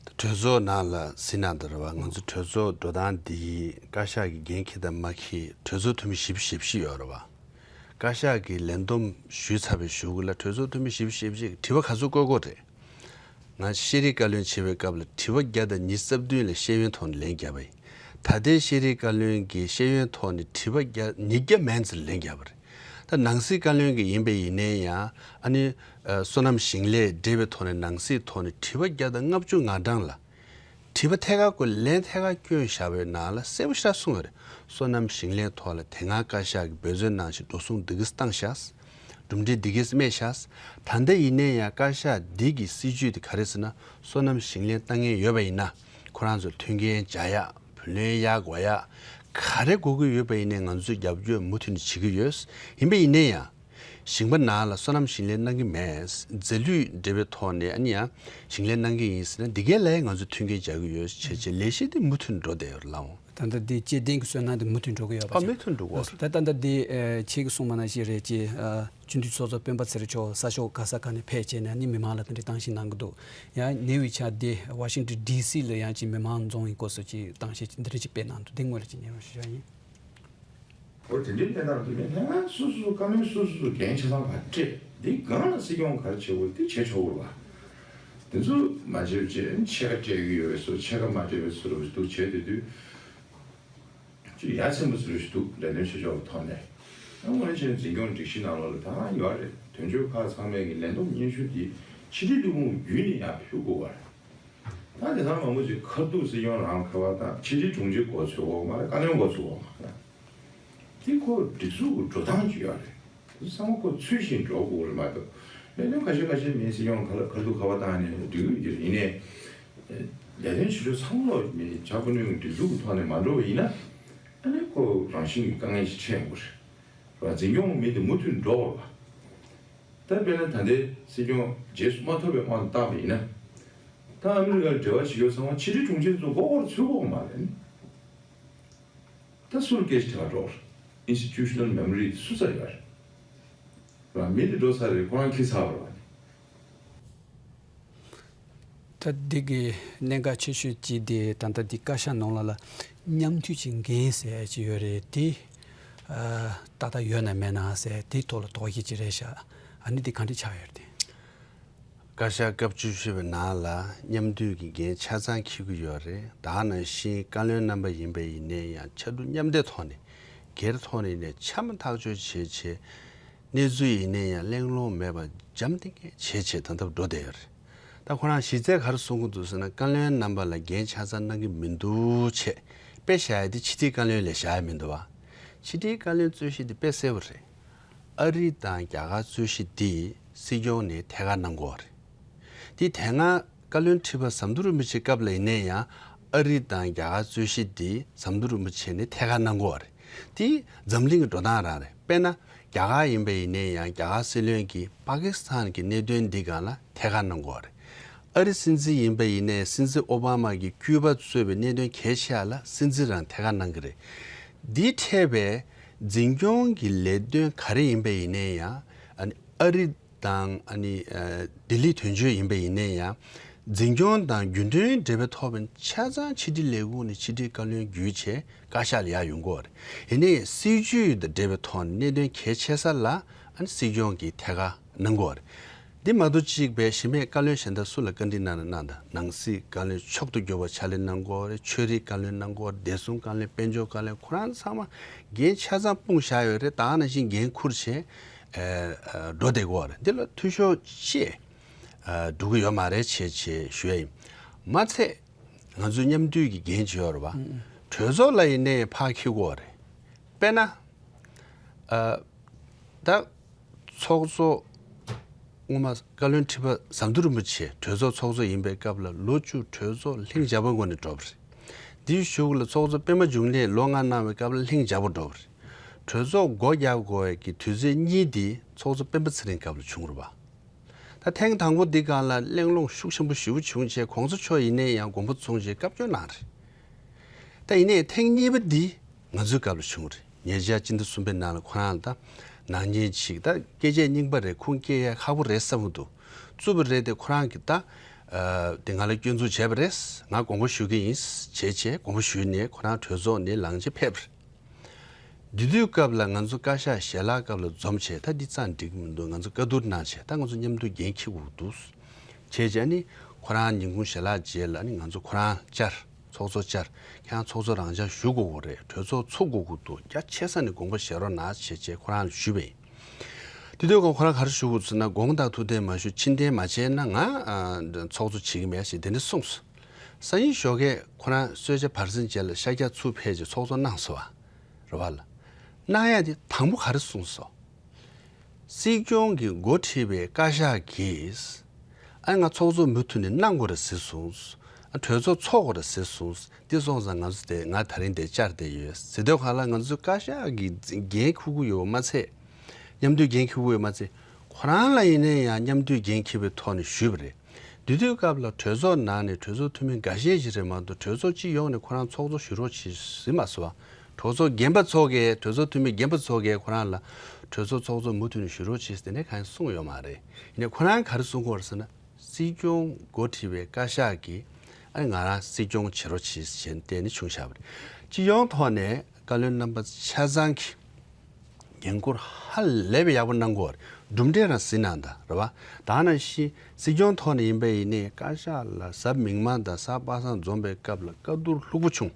གྲོས་ཚོགས་ནང་ལ་གཟིགས་གནང་དང་རེད་བ། ང་ཚོ་གྲོས་ཚོགས་འགྲོ་སྟངས་འདི་བཀའ་ཤག་གིས་འགན་འཁྱེར་དང་མ་འཁྱེར་གྲོས་ཚོགས་འཐུས་མི་བཞི་བཅུ་ཞེ་བཞི་ཡོད་རེད་བ། བཀའ་ཤག་གིས་ལས་བསྡོམས་ཞུས་ཚར་བའི་གཞུག་གུ་ལ་གྲོས་ཚོགས་འཐུས་མི་བཞི་བཅུ་ཞེ་བཞི་དྲི་བ་ག་ཚོད་བཀོད་དགོས་རེད། ང་ཤེས་རིག་བཀའ་བློན་བྱེད་པའི་སྐབས་ལ་དྲི་བ་བརྒྱ་དང་ཉི་ཤུ་རྩ་བདུན་ལ་ཤེས་ཡོན་ཐོག་ནས་ལན་བརྒྱབ་པ་ཡིན། ད་ལྟའི་ཤེས་རིག་བཀའ་བློན་གྱིས་ཤེས་ཡོན་ཐོག་ནས་དྲི་བ་བརྒྱ་ཉིས་བརྒྱ་མན་ཙམ་ལན་བརྒྱབ་པ་རེད། ད་ནང་སྲིད་བཀའ་བློན་གྱི་ཡིན་པ་ཡིན་ནའི་ཡང་ཨ་ནི་ཨ་སོ་ནམ་ཞིང་ལས་འབྲེལ་བའི་ཐོག་ནས་ནང་སྲིད་ཐོག་ནས་དྲི་བ་བརྒྱ་དང་ལྔ་བཅུ་ང་གྲངས་ལ། དྲི་བ་ཐད་ཀར་བཀོད་ལན་ཐད་ཀར་བསྐྱོན་བཞག་པའི་ནང་ལ་གསལ་པོ་ཞེ་དྲག་གསུངས་ཡོད་རེད། སོ་ནམ་ཞིང་ལས་ཐོག་ལ་དེ་སྔ་བཀའ་ཤག་གིས་འབད་བརྩོན་གནང་བཞིན་འགྲོ་སོང་འདི་ག་བཏང་ཤག་གྲུབ་འབྲས་འདི་གས་སྨྲས་ཤག་ད་ལྟ་ཡིན་ནའི་ཡང་བཀའ་ཤག་འདི་གི་སྲིད་ཇུས་དེ་ག་རེ་ཟེར་ན་སོ་ནམ་ཞིང་ལས་བཏང་མཁན་ཡོད་པ་ཡིན་ན་ཁོ་རང་ཚོར་མཐུན་རྐྱེན་སྦྱར་ཡག་བུ་ལོན་གཡར་དགོས་ཡ། ག་རེ་དགོས་ཀྱི་ཡོད་པ་ཡིན་ནའི་ང་ཚོས་རྒྱབ་སྐྱོར་མུ་མཐུད་ནས་བྱེད་ཀྱི་ཡོད། ཡིན་པ་ཡིན་ནའི་ཡང་ ཞིང་པ་ནང་ལ་སོ་ནམ་ཞིང་ལས་གནང་གི་མེད། རྫས་ལུད་འདྲ་བའི་ཐོག་ནས་ཨ་ནི་ཡང་ཞིང་ལས་གནང་གི་ཡིན་ཟེར་ན་འདི་གའི་ལ་ཡང་ང་ཚོས་མཐུན་རྐྱེན་སྦྱར་གྱི་ཡོད་བྱས་བྱས་ལས་གཞི་འདི་མུ་མཐུད་འགྲོ་བསྡད་ཡོད་རེད་ལགས། ད་ལྟ་འདི་སྐྱེ་ལྡན་གྱི་སོ་ནམ་འདི་མུ་མཐུད་འགྲོ་གི་ཡོད་པ། ཨ་ཅིག་མུ་མཐུད་འགྲོ་གི་ཡོད་རེད། ད་ད་ལྟ་འདི་ཨ་ཁྱེད་ཀྱིས་གསུངས་པ་ནང་བཞིན་རེད་ཅེ། ཨ་སྤྱི་འཐུས་ཚོགས་གཙོ་སྤེན་པ་ཚེ་རིང་མཆོག་ས་ཕྱོགས་ག་ས་ག་ནས་ཕེབས་བྱས་ནས་ཨ་ནི་མི་མང་ལ་དེ་འདྲའི་གཏམ་བཤད་གནང་གི་འདུག་ཡང་ཉེ་བའི་ཆར་འདི་ཝ་ཤིང་ཊོན་ཌི་སི་ལ་ཡང་ཅིག་མི་མང་འཛོམས་ཡིན་སྐོར་སོགས་ཀྱི་གཏམ་བཤད་ཅིག་འདི་འདྲ་ཅིག་སྤེལ་གནང་འདུག་འདི་སྔོན་ལ་ཅིག་སྙན་སེང་ཞུ་ཡ་ཡིན། འོ་དེ་འདྲའི་གནས་སྟངས་དེ་ནས་ལྷན་ཁང་སོ་སོ་སོ་བཀའ་བློན་སོ་སོ་སོ་འགན་ཆ་ཚང་ཕར་སྤྲད། འདི་སྒང་ལ་སྲིད་སྐྱོང་ག་རེ་བྱེད་དགོས་དེ་བྱེད་ཆོག་གི་རེད་པ། དེ་ཚོ་མ་བྱས་པ་བྱས་ཕྱེད་ཀ་སྤྲད་ཀྱི་ཡོད་པའི་བཟོ་ཕྱེད་ཀ་མ་སྤྲད་པའི་བཟོ་འདྲ་པོ་ཞིག་འདུག་བྱས་དེ་དུས་ཅིག་ཡ་མཚན་པོ་བཟོ་འདྲ་ཞིག་འདུག་ལས་དོན་བྱེད་ཕྱོགས་ཀྱི་ཐོག་ནས། ཡང་སྔོན་ཆད་འཛིན་སྐྱོང་སྒྲིག་གཞི་ནང་ལོགས་ལ་ད་ཡོད་རེད། དོན་གཅོད་ཁག་ཚང་མས་ཀྱི་ལས་བསྡོམས་སྙན་ཞུ་འདི་ཕྱི་དྲིལ་ལས་ཁུངས་བརྒྱུད་ནས་ཡར་ཕུལ་དགོས་པ་རེད། ད་དེང་སང་མང་པོ་ཅིག་ཁ་ཐུག་སྲིད་སྐྱོང་རང་ཁ་པར་བཏང་། ཕྱི་དྲིལ་དྲུང་ཆེ་མགོ་ཚོས་འོག་མ་རེད། བཀའ་བློན་མགོ་ཚོས་འོག་མ་རེད། དེ་ཁོ་སྒྲིག་འཛུགས་ཀྱི་འགྲོ་སྟངས་ཅིག་ཡོད་རེད། དེ་ཚང་མ་ཁོ་ཚུལ་བཞིན་འགྲོ་དགོས་རེད་མ་གཏོགས། ལས་དོན་ཁ་ཤས་ཁ་ཤས་མིན་སྲིད་སྐྱོང་ཁ་ལ་ཁ་ཐུག་ཁ་པར་བཏང་ནས་འགྲིག་གི་ཡོད་ཀྱི་རེད། ཡིན་ནའི་ལས་དོན་བྱེད་ཕྱོགས་ཚང་མ་ལོག་མིན་བྱ་ཁོ་ནུས་སྒྲིག་འཛུགས་ཀྱི་ཐོག་ནས་མ་འགྲོ་བ་ཡིན་ན། ཨ་ནི་ཁོ་རང་བཞིན་གྱི་དཀའ་ངལ་ཞིག་འཕྲད་ཡོང་གི་རེད། རེད་པ། འཛིན་སྐྱོང་མི་དེ་མུ་མཐུད་འགྲོ་དགོས་རེད་པ། ད་དཔེར་ན་ད་ལྟའི་སྲིད་སྐྱོང་རྗེས་སུ་མ་ཐོབ་པའི་དབང་དུ་བཏང་བ་ཡིན་ན། ད་ཨ་མི་རི་ཀར་འབྲེལ་བ་བྱེད་རྒྱུ་ཚང་མ་ཕྱི་དྲིལ་དྲུང་ཆེ་ཚོ་མགོ་སྐོར་ཚུད་དགོས་མ་རེད། ད་སུ་ལ་སྐད་ཆ་དྲི་བ་འགྲོ། Institutional memory དེ་སུ་ཚོར་ཡོད་རེད། རང་མི་དེ་འགྲོ་ཚར་རེད། ཁོ་རང་འཁྱེར་ཚར་བ་རེད་པ། ད་འདི་གི་གནད་འགག་ཆེ་ཤོས་གཅིག་དེ་ད་ལྟ་འདི་བཀའ་ཤག་ནང་ལོགས་ལ་མཉམ་མཐུད་ཀྱི་འགན་ཟེར་ཡ་ཅིག་ཡོད་རེད། དེ་ཨ་ཏག་ཏག་ཡོད་ན་མེད་ན་ཟེར་དེའི་ཐོག་ལ་དོགས་གཞི་ཅིག་རེད་ཤག་ཨ་ནི་འདི་ག་འདྲ་ཆགས་ཡོད་རེད་དེ། བཀའ་ཤག་སྐབས་བཅུ་བཞི་པའི་ནང་ལ་མཉམ་འདུས་ཀྱི་འགན་ཆ་ཚང་འཁྱེར་གྱི་ཡོད་རེད། ད་ག་ནང་བཞིན་བཀའ་བློན་རྣམ་པ་ཡིན་པ་ཡིན་ནའི་ཡང་ཆ་འགྲོ་མཉམ་འདེགས་ཐོག་ནས་སྒེར་ཐོག་ནས་ནས་འཆར་མ་ཐག་གཅོད་བྱས་བྱས། གནས་ཚུལ་ཡིན་ནའི་ཡང་གླེང་སློང་མེད་པར་འཇམ་ཐིང་ངེ་བྱས་བྱས་ད་ལྟ་འགྲོ་བསྡད་ཡོད་རེད། ད་ཁོ་རང་གཞི་རྩའི་ག་རེ་གསུང་གི་འདུག་ཟེར་ན། བཀའ་བློན་རྣམ་པ་ལ་འགན་ཆ་ཚང་གནང་གི་མི་འདུག་བྱས་དཔེ་བཞག་ཡ་དེ་ཕྱི་དྲིལ་བཀའ་བློན་ལ་བཞག་ཡ་མི་འདུག་བ། ཕྱི་དྲིལ་བཀའ་བློན་རྩོད་གཞི་དེ་དཔེ་གསལ་པོ་རེད། ཨ་རི་དང་རྒྱ་གར་རྩོད་གཞི་འདི་སྲིད་སྐྱོང་ནས་ཐད་ཀར་གནང་དགོས་པ་རེད། འདི་དེ་སྔ་བཀའ་བློན་ཁྲི་པ་ཟམ་གདོང་རིན་པོ་ཆེ་སྐབས་ལ་ཡིན་ནའི་ཡང་ཨ་རི་དང་རྒྱ་གར་རྩོད་གཞི་འདི་ཟམ་གདོང་རིན་པོ་ཆེ་ནས་ཐད་ཀར་གནང་དགོས་པ་རེད། འདི་འཛམ་གླིང་གི་འགྲོ་སྟངས་རང་རེད། དཔེར་ན་རྒྱ་གར་ཡིན་པ་ཡིན་ནའི་ཡང་རྒྱ་གར་སྲིད་བློན་གྱིས་པ་ཀི་སི་ཐན་གྱི་གནད་དོན་འདི་སྒང་ལ་ཐད་ཀར་གནང་དགོས་པ་རེད། ཨ་རི་སྲིད་འཛིན་ཡིན་པ་ཡིན་ནའི་སྲིད་འཛིན་ཨོ་བྷ་མ་གིས་ཀྱུ་པ་གཙོས་པའི་གནད་དོན་གལ་ཆེ་བ་ལ་སྲིད་འཛིན་རང་ཐད་ཀར་གནང་གི་རེད། འདི་འཕྲད་པའི་འཛིན་སྐྱོང་གི་ལས་དོན་ག་རེ་ཡིན་པ་ཡིན་ནའི་ཡང་ཨ་ནི་ཨ་རི་དང་ཨ་ནི་ཨ་ལྡི་ལི་དོན་གཅོད་ཡིན་པ་ཡིན་ནའི་ཡང་འཛིན་སྐྱོང་དང་རྒྱུན་གྲོན་འབྲེལ་བའི་ཐོག་ནས་ཆ་ཚང་ཕྱི་དྲིལ་ལས་ཁུངས་ནས་ཕྱི་དྲིལ་བཀའ་བློན་བརྒྱུད་བྱས་བཀའ་ཤག་ལ་ཡར་ཡོང་གི་ཡོད་རེད། ཡིན་ནའི་སྲིད་བྱུས་དང་འབྲེལ་བའི་ཐོག་ནས་གནད་དོན་གལ་ཆེ་ས་ལ་ཨ་ནི་སྲིད་སྐྱོང་གིས་ཐད་ཀར་གནང་གི་ཡོད་རེད། འདི་མ་གཏོགས་གཅིག་པའི་གཞན་པའི་བཀའ་བློན་གཞན་དག་སུ་ལ་བཀའ་འདྲི་གནང་ན་གནང་དང་། ནང་སྲིད་བཀའ་བློན་མཆོག་ཏུ་གྱུར་པ་ཕྱག་ལས་གནང་དགོས་རེད། ཆོས་རིག་བཀའ་བློན་གནང་དགོས་རེད། བདེ་སྲུང་བཀའ་བློན། དཔལ་འབྱོར་བཀའ་བློན། ཁོ་རང་ཚང་མ་འགན་ཆ་ཚང་སྤུངས་བཞག་ཡོད་རེད། ད་ག་ནང་བཞིན་འགན་འཁུར་བྱས་ཨ་ཨ་འགྲོ་བསྡད་ཀྱི་ཡོད་རེད། འདི་ལ་འཐུས་ཤོར་ཅིག་ཨ་འགྲོ་གི་ཡོད་མ་རེད་བྱས་བྱས་ཞུ་ཡ་ཡིན། མ་ཚད་ང་ཚོའི་མཉམ་འདུས་ཀྱི་འགན་ཅིག་ཡོད་རེད་པ། ཨང་། གྲོས་ཚོགས་ལ་ཡིན་ནའི་ཕར་འཁྱེར་དགོས་རེད། དཔེར་ན། ཨ། ད། ཚོགས་གཙོ། སྔོན་མ་བཀའ་བློན་ཁྲི་པ་ཟམ་གདོང་རིན་པོ་ཆེ་གྲོས་ཚོགས་ཚོགས་གཙོ་ཡིན་པའི་སྐབས་ལ་ལོ་བཅུ་གྲོས་ཚོགས་ལྷིང་འཇགས་པའི་སྒོ་ནས་འགྲོ་བ་རེད། དེའི་གཞུག་ལ་ཚོགས་གཙོ་པད་མ་འབྱུང་གནས་ལོ་ལྔ་གནང་བའི་སྐབས་ལ་ལྷིང་འཇགས་པོ་འགྲོ་བ་རེད། གྲོས་ཚོགས་སྒོ་རྒྱག་དགོས་ཀྱི་དུས་ཚོད་གཉིས་དེ་ཚོགས་གཙོ་སྤེན་པ་ཚེ་རིང་སྐབས་ལ་བྱུང་རེད་པ། ད་ཐེངས་དང་པོ་འདི་སྒང་ལ་གླེང་སློང་ཤུགས་ཆེན་པོ་ཞེ་པོ་བྱུང་རྗེས་གོང་ས་མཆོག་ཡིན་ནའི་ཡང་དགོངས་པ་བརྗོད་བྱས་བཀའ་བཀྱོན་གནང་རེད། ད་ཡིན་ནའི་ཐེངས་གཉིས་པ་འདི་ང་ཚོའི་སྐབས་ལ་བྱུང་རེད། ཉེ་ཆར་སྤྱི་ཟླ་གསུམ་པའི་ནང་ལ་ཁོ་རང་ལ་ད་ནག་ཉེས་ཅིག་ད་སྐད་ཆ་རྙིང་པ་རེད། ཁུངས་སྐྱེལ་ཡ་ཁག་པོ་རེད་བསམ་གྱི་འདུག་བཙུགས་པ་རེད་དེ། ཁོ་རང་གིས་ད་ཨ་དེ་ང་ལ་སྐྱོན་འཛུགས་བྱས་པ་རེད། ང་དགོངས་པ་ཞུ་གི་ཡིན་བྱས་བྱས་དགོངས་པ་ཞུས་ནས་ཁོ་རང་གྲོས་ཚོགས་ནས་ལངས་བྱས་ཕེབས་རེད། འདི་དུས་སྐབས་ལ་ང་ཚོ་བཀའ་ཤག་ཞལ་ལག་སྐབས་ལ་འཛོམས་བྱས། ད་འདི་རྩ་འགྲིག་གི་མི་འདུག་ང་ཚོ་བཀའ་བསྡུར་གནང་བྱས། ད་ང་ཚོ་མཉམ་དུ་འགན་འཁྱེར་དགོས་འདུག་བྱས་བྱས་ནི་ཁོ་རང་ཉིན་གུང་ཞལ་ལག་རྗེས་ལ་ནི་ང་ཚོ་ཁོ་རང་བཅར། ཚོགས་གཙོ་བཅར། ཁྱེད་རང་ཚོགས་གཙོ་རང་འཇགས་ཞུ་དགོས་ཀྱི་རེད། གྲོས་ཚོགས་ཚུགས་དགོས་ཀྱི་འདུག་རྒྱ་ཆེ་ས་ནས་དགོངས་པ་བཞེས་རོགས་གནང་བྱས་བྱས་ཁོ་རང་ལ་ཞུས་པ་ཡིན། དེ་དུས་ཁོ་ཁོ་རང་ག་རེ་ཞུ་དགོས་ཟེར་ན། དགོངས་དག་ཐུགས་བདེན་མ་ཞུ། ཕྱིར་འཐེན་མ་བྱས་ན་ང་ཨ་ཚོགས་གཙོ་བྱེད་ཀྱི་མེད་ཞེས་དེ་འདྲ་གསུངས་སོང་། སང་ཉིན་ཞོགས་ཀས་ཁོ་རང་གསོལ་ཇ་བར་གསེང་རྗེས་ལ་ཤར་རྒྱག་ཚུར་ཕེབས་བྱས་ཚོགས་གཙོ་གནང་སོང་བ། རེད་བ་ལ། གནང་ཡ་དེ་དང་པོ་ག་རེ་གསུངས་སོང་། སྲིད་སྐྱོང་གིས་འགོ་ཁྲིད་པའི་བཀའ་ཤག་གིས་ཨ་ང་ཚོགས་གཙོ་མུ་མཐུད་ནས་གནང་དགོས་རེད་ཟེར་སོང་། ཨ་གྲོས་ཚོགས་ཚོགས་དགོས་རེད་ཟེར་སོང་། འདི་སོང་ཙང་ང་ཚོ་དེ་ང་ད་རིང་དེ་བཅར་བསྡད་ཡོད་ཟེར་དུས་སྒང་ལ་ང་ཚོས་བཀའ་ཤག་གི་འགན་འཁུར་གྱི་ཡོད་པ་མ་ཚད། མཉམ་འདུས་འགན་འཁྱེར་དགོས་ཡོད་མ་ཚད། ཁོ་རང་ལ་ཡིན་ན་ཡང་མཉམ་འདུས་འགན་འཁྱེར་བའི་ཐོག་ནས་ཞུས་པ་རེད། དེ་དུས་སྐབས་ལ་གྲོས་ཚོགས་ནང་ནས་གྲོས་ཚོགས་འཐུས་མི་འགའ་ཤས་ཤིག་རེད་མ་གཏོགས། གྲོས་ཚོགས་སྤྱི་ཡོངས་ནས་ཁོ་རང་ཚོགས་གཙོ་ཞུ་རོགས་བྱེད་ཟེར་མ་སོང་བ། གྲོས་ཚོགས་རྒན་པ་ཚོ་གིས། གྲོས་ཚོགས་འཐུས་མི་རྒན་པ་ཚོ་གིས་ཁོ་རང་ལ་གྲོས་ཚོགས་ཚོགས་གཙོ་མུ་མཐུད་ནས་ཞུ་རོགས་བྱེད་ཟེར་དེ་འདྲ་གང་ཡང་གསུངས་ཡོད་མ་རེད། ཡིན་ནའི་ཁོ་རང་ག་རེ་གསུང་གི་ཡོད་རེད་ཟེར་ན། སྲིད་སྐྱོང་འགོ་ཁྲིད་པའི་བཀའ་ཤག་གིས་ཨ་ནི་ང་རང་སྲིད་སྐྱོང་བྱེད་རོགས་བྱེད་ཟེར་བྱས་ནས་བཏོན་ནས་བྱུང་བཞག་པ་རེད། སྤྱི་ཡོངས་ཐོག་ནས་བཀའ་བློན་རྣམ་པ་ཆ་ཚང་གིས་འགན་འཁུར་ཧ་ལས་པའི་ཡག་པོ་གནང་གི་ཡོད་རེད། གྲུབ་འབྲས་རང་གཟིགས་གནང་དང་རེད་བ། ད་ནང་བཞིན་སྲིད་སྐྱོང་ཐོག་ནས་ཡིན་པ་ཡིན་ནའི་བཀའ་ཤག་ལ་གཟའ་མིག་དམར་དང་གཟའ་པ་སངས་འཛོམས་པའི་སྐབས་ལ་བཀའ་བསྡུར་ལྷུག་པོ་བྱུང་།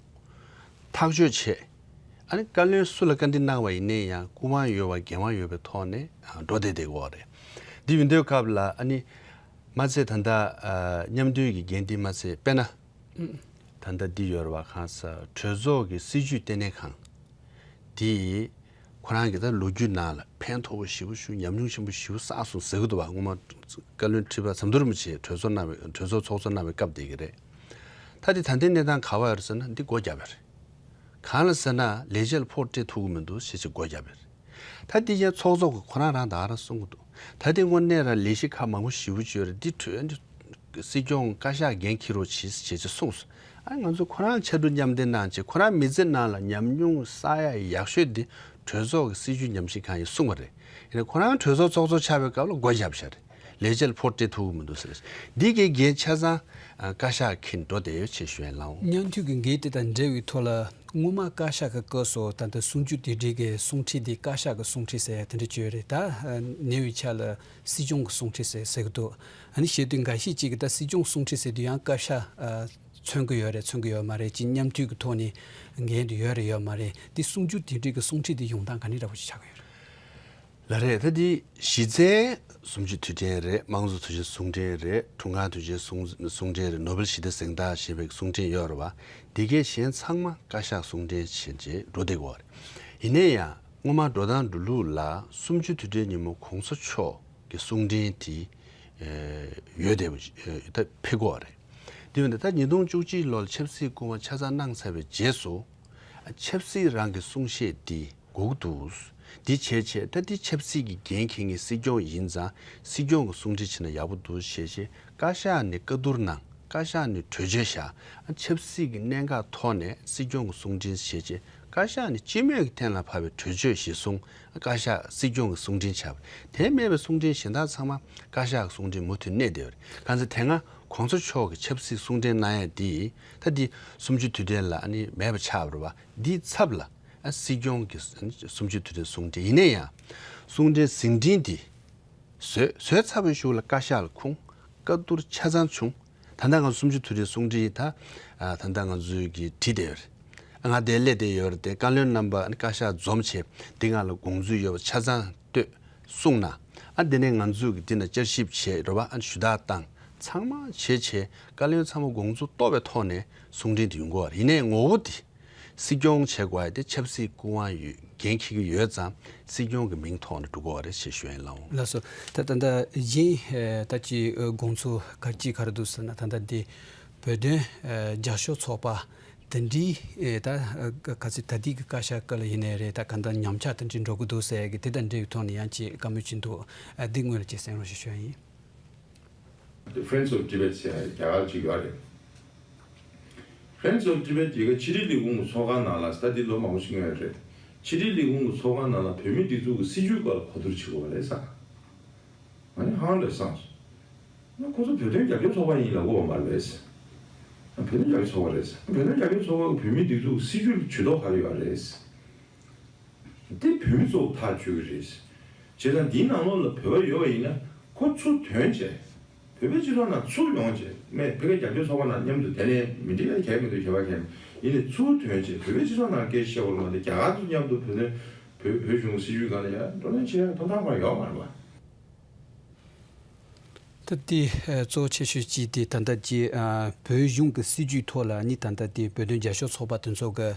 ཐག་གཅོད་བྱས། ཨ་ནི་བཀའ་བློན་སུ་ལ་བཀའ་འདྲི་གནང་བ་ཡིན་ནའི་ཡང་སྐུ་དབང་ཡོད་པ་འགན་དབང་ཡོད་པའི་ཐོག་ནས་འགྲོ་བསྡད་བསྡད་ཀྱི་ཡོད་རེད། འདི་ཡིན་དུས་སྐབས་ལ་ཨ་ནི་མ་ཚད་ད་ལྟ་མཉམ་འདུས་ཀྱི་འགན་འདི་མ་ཚད། དཔེར་ན་ད་ལྟ་འདི་ཡོད་རེད་བ། གང་ཟེར། གྲོས་ཚོགས་ཀྱི་སྲིད་བྱུས་ལྟེ་གནས་ཁང་འདི་ཁོ་རང་གི་ད་ལོ་རྒྱུས་ནང་ལ་ཕན་ཐོགས་པོ་ཞེ་པོ་ཞིག་ཉམས་མྱོང་ཆེན་པོ་ཞེ་པོ་བསགས་སོང་ཟེར་གྱི་འདུག་བ། སྔོན་མ་བཀའ་བློན་ཁྲི་པ་ཟམ་གདོང་རིན་པོ་ཆེ་གྲོས་ཚོགས་གནང་བའི། གྲོས་ཚོགས་ཚོགས་གཙོ་གནང་བའི་སྐབས་དེ་གི་རེད། ད་དེ་ད་ལྟའི་གནས་སྟངས་ག་པར་ཡོད་རེད་ཟེར་ན། འདི་སྒོ་བརྒྱབ་པ་རེད། གང་ལ་ཟེར་ན་ལས་བྱེད་ལ་ཕོགས་སྤྲད་ཐུབ་ཀྱི་མི་འདུག་ཞེས་བྱས་སྒོ་བརྒྱབ་པ་རེད། ད་འདི་ཡང་ཚོགས་གཙོ་གིས་ཁོ་རང་རང་ད་ག་རང་གསུང་གི་འདུག་ད་དེ་དངོས་གནས་རང་ལས་གཞི་ཁག་མང་པོ་ཞེ་པོ་ཅིག་ཡོད་རེད། འདི་གྲོས། འདི་སྲིད་སྐྱོང་བཀའ་ཤག་འགན་འཁྱེར་རོགས་བྱེད་ཅེས་ཅེས་གསུངས་སོང་། ཨ། ང་ཚོ་ཁོ་རང་ཕྱར་གྲུ་མཉམ་འདེགས་གནང་བྱས། ཁོ་རང་མི་ཚེ་ནང་ལ་ཉམས་མྱོང་བསགས་ཡ་ཡག་ཤོས་འདི་གྲོས་ཚོགས་ཀྱི་སྲིད་བྱུས་ཉམས་ཞིབ་ཁང་ཡིན་གསུངས་པ་རེད། ཡིན་ནའི་ཁོ་རང་གྲོས་ཚོགས་ཚོགས་གཙོ་ཆགས་པའི་སྐབས་ལ་སྒོ་བརྒྱབ་བཞག་རེད། ལས་བྱེད་ལ་ཕོགས་སྤྲད་ཐུབ་ཀྱི་མི་འདུག་ཟེར། འདི་གའི་འགན་ཆ་ཚང་བཀའ་ཤག་འཁྱེར་འགྲོ་བསྡད་ཡོད་ཅེས་ཞུ་ཡ་ཡིན་ལགས། སྙན་ཐོའི་གི་འགན་དེ་དང་འབྲེལ་བའི་ཐོག་ལ། སྔོན་མ་བཀའ་ཤག་གི་སྐབས་སུ་ད་ལྟ་གསུམ་བཅུ་དོན་དྲུག་གི་གསུང་འཕྲིན་འདི་བཀའ་ཤག་གི་གསུང་འཕྲིན་ཟེར་ཡ་དེ་འདྲ་བརྗོད་རེད། ད་ཉེ་བའི་ཆར་ལ་སྲིད་སྐྱོང་གི་གསུང་འཕྲིན་ཟེར་ཟེར་གི་འདུག་ཨ་ནི་བཤད་དུས་འགའ་ཤས་ཅིག་གིས་ད་སྲིད་སྐྱོང་གསུང་འཕྲིན་ཟེར་དུས་ཡང་བཀའ་ཤག་ཨ་མཚོན་གི་ཡོད་རེད། མཚོན་གི་ཡོད་མ་རེད། ཅིག་མཉམ་མཐུད་ཀྱི་ཐོག་ནས་འགན་དེ་ཡོད་རེད་ཡོད་མ་རེད། འདི་གསུམ་བཅུ་དོན་དྲུག་གི་གསུང་འཕྲིན་འདི་ཡོང་སྟངས་ག་ནས་འདྲ་པོ་ཞིག་ཆགས་ཀྱི་ཡོད་རེད། ལགས་རེད། ད་འདི་གཞི་རྩའི་གསུམ་བཅུ་དུས་དྲན་རེད། དམངས་གཙོ་དུས་ཆེན་གསུང་འཕྲིན་རེད། འཁྲུངས་སྐར་དུས་ཆེན་གསུང་གསུང་འཕྲིན་རེད། ནོ་བེལ་ཞི་བདེ་གཟེངས་རྟགས་ཞེས་པའི་གསུང་འཕྲིན་ཡོད་རེད་བ། འདི་གའི་གཞན་ཚང་མ་བཀའ་ཤག་གསུང་འཕྲིན་བྱས་རྗེས་འགྲོ་བསྡད་ཀྱི་ཡོད་རེད། ཡིན་ན་ཡང་སྔོན་མ་འགྲོ་སྟངས་འགྲོ་ལུགས་ལ་གསུམ་བཅུ་དུས་དྲན་ཉིན་མོ་གོང་ས་མཆོག་གི་གསུང་འཕྲིན་དེ་ཡོད་བསྡད་པ་ད་ཕེབས་ཀྱི་ཡོད་རེད། དེ་ཡིན་དུས་ད་ཉིས་སྟོང་བཅུ་གཅིག་ལོར་ཆབ་སྲིད་སྐུ་དབང་ཆ་ཚང་གནང་ཚར་བའི་རྗེས་སུ། ཆབ་སྲིད་རང་གི་གསུང་བཤད་འདི་དགོས་ཀྱི་འདུག་འདི་བྱས་བྱས་ད་འདི་ཆབ་སྲིད་ཀྱི་འགན་འཁྱེར་མཁན་སྲིད་སྐྱོང་ཡིན་ཙང་། སྲིད་སྐྱོང་གི་གསུང་འཕྲིན་བྱས་ན་ཡག་པོ་འདུག་ཞེས་བྱས། བཀའ་ཤག་ནས་བཀའ་བསྡུར་གནང་། བཀའ་ཤག་ནས་གྲོས་ཆོད་བཞག་ཆབ་སྲིད་ཀྱི་གནད་འགག་ཐོག་ནས་སྲིད་སྐྱོང་གི་གསུང་འཕྲིན་བྱས་བྱས། བཀའ་ཤག་ནས་སྤྱི་མོས་ཀྱི་ཐད་ལ་ཕབ་པའི་གྲོས་ཆོད་གཞིར་བཟུང་། བཀའ་ཤག་སྲིད་སྐྱོང་གི་གསུང་འཕྲིན་ཆགས་པ་རེད། དེ་མེད་པའི་གསུང་འཕྲིན་གཞན་དག་ཚང་མ་བཀའ་ཤག་གི་གསུང་འཕྲིན་མུ་མཐུད་གནས་བསྡད་པ་རེད། གང་ཚེ་དེ་སྔ་གོང་ས་མཆོག་གི་ཆབ་སྲིད་གསུང་འཕྲིན་གནང་ཡ་འདི་ད་འདི་གསུམ་བཅུ་དུས་དྲན་ལ་ཨ་ནི་མེད་པ་ཆགས་པ་རེད་བ། འདིའི་ཚབ་ལ་ཨ་སྲིད་སྐྱོང་གི་གསུམ་བཅུ་དུས་དྲན་གསུང་འཕྲིན། ཡིན་ན་ཡང་གསུང་འཕྲིན་ཟིན་བྲིས་འདི་བཟོས་བཟོས་ཚར་བའི་གཞུག་ལ་བཀའ་ཤག་ལ་ཁུངས། བཀའ་བསྡུར་ཆ་ཚང་བྱུང་། ད་ལྟ་ང་ཚོ་གསུམ་བཅུ་དུས་དྲན་གསུང་འཕྲིན་ད་ད་ལྟ་ང་ཚོས་ཀྱི་བྲིས་བསྡད་ཡོད་རེད། ང་དེ་སླེབས་བསྡད་ཡོད་རེད་དེ། བཀའ་བློན་རྣམ་པ་ཨ་ནི་བཀའ་ཤག་འཛོམས་བྱས། འདི་ང་ལ་དགོངས་ཚུལ་ཡོད་པ་ཆ་ཚང་བསྟོད་གསུངས་གནང་། ཨ་དེ་ནས་ང་ཚོས་ཀྱི་འདི་ན་བསྐྱར་ཞིབ་བྱས་རེད་བ། ཨ་ནི་ཞུ་དག་བཏང་། ཚང་མ་བྱས་བྱས་བཀའ་བློན་ཚང་མ་དགོངས་ཚུལ་རྟོགས་པའི་ཐོག་ནས་གསུང་འཕྲིན་དེ་ཡོང་གི་ཡོད་རེད། ཡིན་ནའི་ངོ་བོ་དེ་སྲིད་སྐྱོང་བྱེད་དགོས་ཡ་དེ་ཆབ་སྲིད་སྐུ་དབང་ཡོད། འགན་འཁྱེར་གྱི་ཡོད་ཙང་སྲིད་སྐྱོང་གི་མིང་ཐོག་ནས་འགྲོ་དགོས་པ་རེད་ཞེས་ཞུ་ཡ་ཡིན་ལགས། ལགས་སོ། ད་ད་ལྟ་གཞན་ད་ཅི་དགོངས་ཚུལ་ག་ཅི་ག་རེ་འདུག་ཟེར་ན། ད་ལྟ་འདི་བོད་དོན་རྒྱབ་སྐྱོར་ཚོགས་པ་དེ་འདྲའི་ད་ག་ཚོད་ད་ལྟའི་གི་བཀའ་ཤག་སྐབས་ལ་ཡིན་ནའི་རེད། ད་གང་ལྟར་ཉམས་ཆག་དེ་འདྲའི་འགྲོ་གི་འདུག་ཟེར་གི་དེ་དང་འབྲེལ་བའི་ཐོག་ནས་ཡང་ཅིག་བཀའ་མོལ་ཅིག་འདུག་འདི་སྔོན་ལ་ཅིག་གསན་རོགས་ཞེས་ཞུ་ཡ་ཡིན། The Friends of Tibet ཟེར་ཡ་རྒྱ་གར་ཅིག་ཡོད་རེད། Friends of Tibet ཡི་གེ་ཕྱི་དྲིལ་ལས་ཁུངས་ཀྱི་ཚོགས་ཁང་ནང་ལ། ད་འདི་ལོ་མང་པོ་ཞིག་སྔོན་རེད། ཕྱི་དྲིལ་ལས་ཁུངས་ཀྱི་ཚོགས་ཁང་ནང་ལ་བོད་མིའི་སྒྲིག་འཛུགས་ཀྱི་སྲིད་བྱུས་སྐོར་ལ་གོ་བསྡུར་བྱེད་དགོས་པ་རེད་ཟེར། ང་ནི་ཧང་ལས་སངས་སོང་། ཁོ་ཚོ་བོད་དོན་རྒྱབ་སྐྱོར་ཚོགས་པ་ཡིན་ལབ་དགོས་པ་མ་རེད། བོད་དོན་རྒྱབ་སྐྱོར་ཚོགས་པ་རེད། བོད་དོན་རྒྱབ་སྐྱོར་ཚོགས་པ་གིས་བོད་མིའི་སྒྲིག་འཛུགས་སྲིད་བྱུས་ལ་ཇུས་གཏོགས་ག་རེ་ཡོད་རེད། དེ་བོད་མི་ཚོ་ཐག་གཅོད་ཀྱི་རེད། བྱས་ཙང་འདིའི་ནང་ལོགས་ལ་བོད་པ་ཡོད་པ་ཡིན་ན་ཁོ་ཚུར་ཐོན་བྱས། བོད་པའི་སྤྱི་ཚོགས་ནང་ཚུར་ཡོང་བྱས། མེད་བོད་པའི་རྒྱབ་སྐྱོར་ཚོགས་པ་ནང་མཉམ་དུ་དེ་ནས་མི་འགྲིག་ཡ་གལ་མི་འདུག་གལ་བ་གལ་མེད། ཡིན་ནའི་ཚུར་ཐོན་བྱས་བོད་པའི་སྤྱི་ཚོགས་ནང་སྐད་བཤད་པ་ལ་མ་གཏོགས། རྒྱ་གར་དུ་མཉམ་དུ་བོད་དོན་བོད་བོད་གཞུང་གི་སྲིད་བྱུས་སྒང་ལ་ཡ་བགྲོ་གླེང་བྱེད་ཡ་ཐོབ་ཐང་ཁོ་རང་ཡོད་མ་རེད་པ། ད་དེ་གཙོ་ཆེ་ཤོས་གཅིག་དེ་ད་ལྟ་ཀྱི་བོད་གཞུང་གི་སྲིད་བྱུས་ཐོག་ལ་ནི་ད་ལྟ་དེ་བོད་དོན་རྒྱབ་སྐྱོར་ཚོགས་པ་དེ་ཚོ་གི་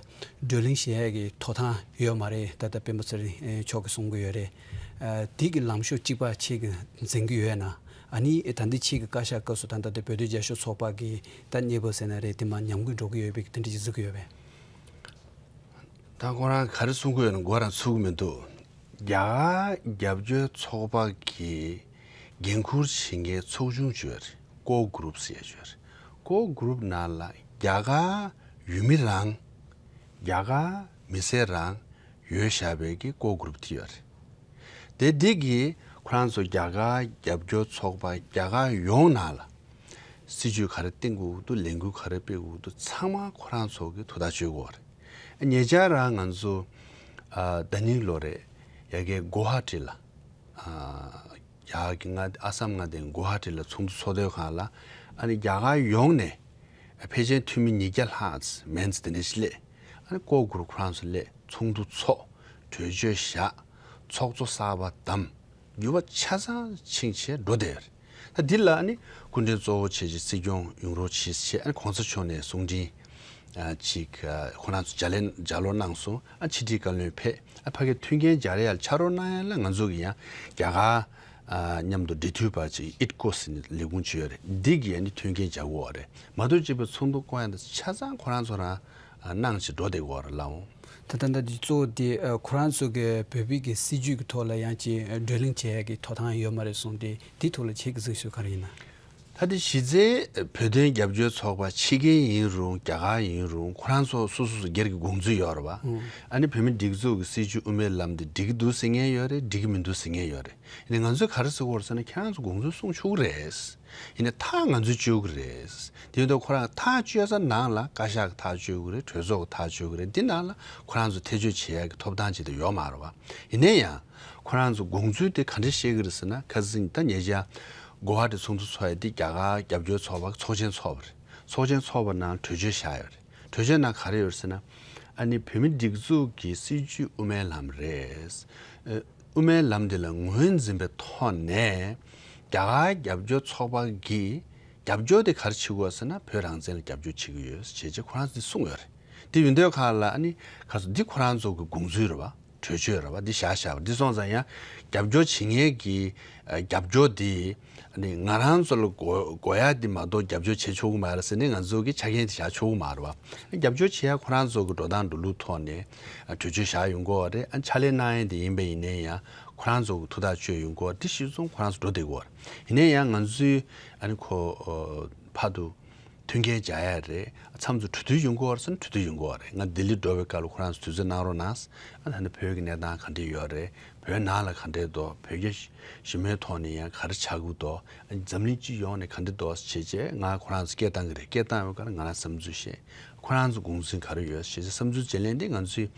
བགྲོ་གླེང་བྱེད་ཡས་ཀྱི་ཐོབ་ཐང་ཡོད་མ་རེད། ད་ལྟ་སྤེན་པ་ཚེ་རིང་མཆོག་གིས་གསུང་གི་ཡོད་རེད། དེ་གི་ལམ་ཕྱོགས་གཅིག་པ་ཁྱེད་ཀྱིས་འཛིན་གྱི་ཡོད་ན། ཨ་ནི་ད་ལྟ་ཁྱེད་ཀྱི་བཀའ་ཤག་སྐབས་སུ་ད་ལྟ་དེ་བོད་དོན་རྒྱབ་སྐྱོར་ཚོགས་པ་གི་ད་གནས་བབ་ཟེར་ན་རེད། དེ་མར་ཉམས་རྒུད་འགྲོ་གི་ཡོད་པའི་དེ་འདྲ་ཅིག་གཟིགས་ཀྱི་ཡོད་པས། ད་ཁོ་རང་ག་རེ་གསུང་གི་ཡོད་ན་མགོ་རང་ཚོད་ཀྱི་མི་འདུག་རྒྱ་གར་རྒྱབ་སྐྱོར་ཚོགས་པ་གི་འགན་འཁུར་བྱེད་མཁན་ཚོགས་ཆུང་ཅིག་ཡོད་རེད། Core Group ཟེར་ཡ་ཅིག་ཡོད་རེད། Core Group ནང་ལ་རྒྱ་གར་ཡུལ་མི་རང་། རྒྱ་གར་མི་སེར་རང་ཡོད་བཞག་པའི་གི་Core Group དེ་ཡོད་རེད། དེ་འདི་གིས་ཁོ་རང་ཚོ་རྒྱ་གར་རྒྱབ་སྐྱོར་ཚོགས་པ་རྒྱ་གར་ཡོངས་ནང་ལ་སྲིད་ཇུས་ག་རེ་བཏིང་དགོས་འདུག་ལས་འགུལ་ག་རེ་སྤེལ་དགོས་འདུག་ཚང་མ་ཁོ་རང་ཚོ་གིས་དོ་བདག་གཅོད་དགོས་པ་རེད། ཉེ་ཆར་རང་ང་ཚོ་ཨ་ཟླ་ཉིན་ལོ་རེད། ཡ་གིའི་གུ་ཝ་ཧ་ཊི་ལ་ཨ་རྒྱ་གར་གྱི་མངའ་ཨ་སམ་མངའ་སྡེའི་གུ་ཝ་ཧ་ཊི་ལ་ཚོགས་འདུ་ཚོགས་དུས་སྒང་ལ་ཨ་ནི་རྒྱ་གར་ཡོངས་ནས་ཕལ་ཆེར་འཐུས་མི་ཉིས་བརྒྱ་ལྷག་མན་ཙམ་དེ་འདྲ་ཞིག་སླེབས། ཨ་ནི་ཀོ་གུ་རུ་ཁོ་རང་ཚོ་སླེབས། ཚོགས་འདུ་ཚོགས། གྲོས་ཆོད་བཞག་ཚོགས་གཙོ་གསར་པ་བདམས། འགྱུར་བ་ཆ་ཚང་ཕྱིན་བྱས་འགྲོ་བསྡད་ཡོད་རེད། ད་འདི་ལ་ཨ་ནི་སྐུ་མགྲོན་གཙོ་བོ་བྱས་བྱས་སྲིད་སྐྱོང་ཡོང་རོགས་གྱིས་ཞེས་ཨ་ནི་གོང་ས་མཆོག་ནས་གསུང་འཕྲིན་ཨ་ཅིག་ཨ་ཁོ་རང་ཚོ་ལྗགས་ལན་ལྗགས་ཀློག་གནང་སོང་། ཨ་ཕྱི་དྲིལ་བཀའ་བློན་ཕེབས། ཨ་ཕ་གིར་མཐུན་རྐྱེན་སྦྱར་ཡ་ལ་ཕྱག་རོགས་གནང་ཡ་ལ་ང་ཚོ་གི་ཡང་རྒྱ་གར་ཨ་མཉམ་དུ་འབྲེལ་མཐུད་པ་ཅིག་ཨིཊ་ཀོ་ཟེར་ནས་ལས་ཁུངས་ཅིག་ཡོད་རེད། འདི་གིས་ཨ་ནི་མཐུན་རྐྱེན་སྦྱར་དགོས་པ་རེད། མ་གཏོགས་སྤྱི་པའི་ཚོགས་འདུ་བསྐོང་ཡ་དེ་ཆ་ཚང་ཁོ་རང་ཚོ་རང་ཨ་གནང་བྱས་འགྲོ་བསྡད་དགོས་པ་རེད་ལགས། ད་ལྟ་འདི་གཙོ་བོ་དེ་ཨ་ཁོ་རང་ཚོ་གི་བོད་པའི་གི་སྲིད་ཇུས་ཀྱི་ཐོག་ལ་ཡང་ཅིག་བགྲོ་གླེང་བྱེད་ཡ་གི་ཐོབ་ཐང་ཡོད་མ་རེད་གསུངས་ཏེ། དེའི་ཐོག་ལ་ཁྱེད་ཀྱི་གཟིགས་ཚུལ་ག་རེ་ཡིན་ན། ད་དེ་གཞི་རྩའི་བོད་དོན་རྒྱབ་སྐྱོར་ཚོགས་པ་ཕྱི་རྒྱལ་ཡིན་རུང་རྒྱ་གར་ཡིན་རུང་ཁོ་རང་ཚོ་སོ་སོ་སོ་སྒེར་གྱི་དགོངས་ཚུལ་ཡོད་རེད་བ། ཨ་ནི་བོད་མི་སྒྲིག་འཛུགས་ཀྱི་སྲིད་ཇུས་དབུ་མའི་ལམ་དེ་འགྲིག་གི་འདུག་ཟེར་མཁན་ཡོད་རེད། འགྲིག་གི་མི་འདུག་ཟེར་མཁན་ཡོད་རེད། ཡིན་ནའི་ང་ཚོས་ག་རེ་ཟེར་གྱི་ཡོད་རེད་ཟེར་ན་ཁྱེད་རང་ཚོ་དགོངས་ཚུལ་གསུང་ཆོག་གི་རེད། ཡིན་ནའི་ཐག་ང་ཚོས་གཅོད་ཀྱི་རེད། དེ་ཡིན་དུས་ཁོ་རང་ཐག་གཅོད་ས་ནང་ལ་བཀའ་ཤག་གི་ཐག་གཅོད་ཀྱི་རེད། གྲོས་ཚོགས་ཀྱི་ཐག་གཅོད་ཀྱི་རེད། འདི་ནང་ལ་ཁོ་རང་ཚོ་ཐེ་བྱུས་བྱེད་ཡ་གི་ཐོབ་ཐང་ཅིག་ད་ཡོད་མ་རེད་བ། ཡིན་ནའི་ཡང་ཁོ་རང་ཚོ་དགོངས་ཚུལ་དེ་ག་འདྲ་བཤད་ཀྱི་རེད་ཟེར་ན། ཁ་སང་ད་ཉེ་ཆར་གུ་ཝ་ཧ་ཊི་ཚོགས་འདུ་ཚོགས་ཡ་དེ་རྒྱ་གར་རྒྱབ་སྐྱོར་ཚོགས་པ་གི་ཚོགས་ཆེན་ཚོགས་པ་རེད། ཚོགས་ཆེན་ཚོགས་པ་ནང་གྲོས་ཆོད་བཞག་ཡོད་རེད། གྲོས་ཆོད་ནང་ག་རེ་ཡོད་རེད་ཟེར་ན། ཨ་ནི་བོད་མི་སྒྲིག་འཛུགས་ཀྱི་སྲིད་ཇུས་དབུ་མའི་ལམ་རེད། ཨ་དབུ་མའི་ལམ་འདི་ལ་ངོས་འཛིན་པའི་ཐོག་ནས་རྒྱ་གར་རྒྱབ་སྐྱོར་ཚོགས་པ་གིས་རྒྱབ་སྐྱོར་དེ་ག་རེ་བྱེད་དགོས་ཟེར་ན། བོད་རང་བཙན་ལ་རྒྱབ་སྐྱོར་བྱེད་ཀྱི་ཡོད་ཅེས་བྱས་ཁོ་རང་ཚོས་གསུངས་ཡོད་རེད། དེ་ཡིན་དུས་སྒང་ལ་ཨ་ནི་ག་ཚོད་འདི་ཁོ་རང་ཚོ་གི་དགོངས་ཚུལ་རེད་བ། གྲོས་ཆོད་རེད་བ། འདི་བཞག་བཞག་པ་འདི་སོང་ཙང་ཡང་རྒྱབ་སྐྱོར་བྱེད་མཁན་གྱི་ཨ་རྒྱབ་སྐྱོར་འདི་ཨ་ནི་ང་རང་ཚོ་ལ་དགོས་དགོས་ཡ་འདི་མ་གཏོགས་རྒྱབ་སྐྱོར་བྱེད་ཆོག་གི་མ་རེད་ཟེར་ནས་ང་ཚོ་གི་ཆ་རྐྱེན་དེ་བཞག་ཆོག་གི་མ་རེད་བ། རྒྱབ་སྐྱོར་བྱེད་ཡ་ཁོ་རང་ཚོ་གི་འགྲོ་སྟངས་འགྲོ་ལུགས་ཐོག་ནས་ཨ་གྲོས་ཆོད་བཞག་ཡོང་གི་ཡོད་རེད། ཨ་ཕྱག་ལས་གནང་ཡ་འདི་ཡིན་པ་ཡིན་ནའི་ཡང་ཁོ་རང་ཚོ་གི་ཐུགས་ཐག་གཅོད་ཡོང་གི་ཡོད་རེད། འདི་གཞིར་བཟུང་ཁོ་རང་ཚོ་འགྲོ་བསྡད་ཀྱི་ཡོད་རེད། ཡིན་ནའི་ཡང་ང་ཚོའི་ཨ་ནི་ཁོ་ཨ་ཕར་དུ་མཐུན་རྐྱེན་སྦྱར་ཡ་རེད། མཚམས་སུ་གྲོས་བསྡུར་ཡོང་གི་ཡོད་རེད་ཟེར་ན་གྲོས་བསྡུར་ཡོང་གི་ཡོད་རེད། ང་ལྡི་ལི་འགྲོ་བའི་སྐབས་ལ་ཁོ་རང་ཚོ་དུས་ཚོད་གནང་རོགས་གནང་། ཨ་ད་ནི་བོད་ཀྱི་གནས་སྟངས་ག་འདྲ་ཡོད་རེད། བོད་ནང་ལ་ག་འདྲ་འདུག་བོད་རྒྱ་ཞི་མོལ་ཐོག་ནས་ཡང་ག་རེ་ཆགས་ཀྱི་འདུག་འཛམ་གླིང་སྤྱི་ཡོངས་ནས་ག་འདྲ་འདུག་བྱས་བྱས་ང་ཁོ་རང་ཚོ་སྐད་བཏང་གི་རེད། སྐད་བཏང་ཡོང་སྐབས་ལ་ང་རང་བསམ་ཚུལ་བཤད། ཁོ་རང་ཚོ་དགོངས་ཚུལ་ག་རེ་ཡོད་བྱས་བྱས་བསམ་ཚུལ་བརྗེ་ལེན་དེ་ང་ཚོས་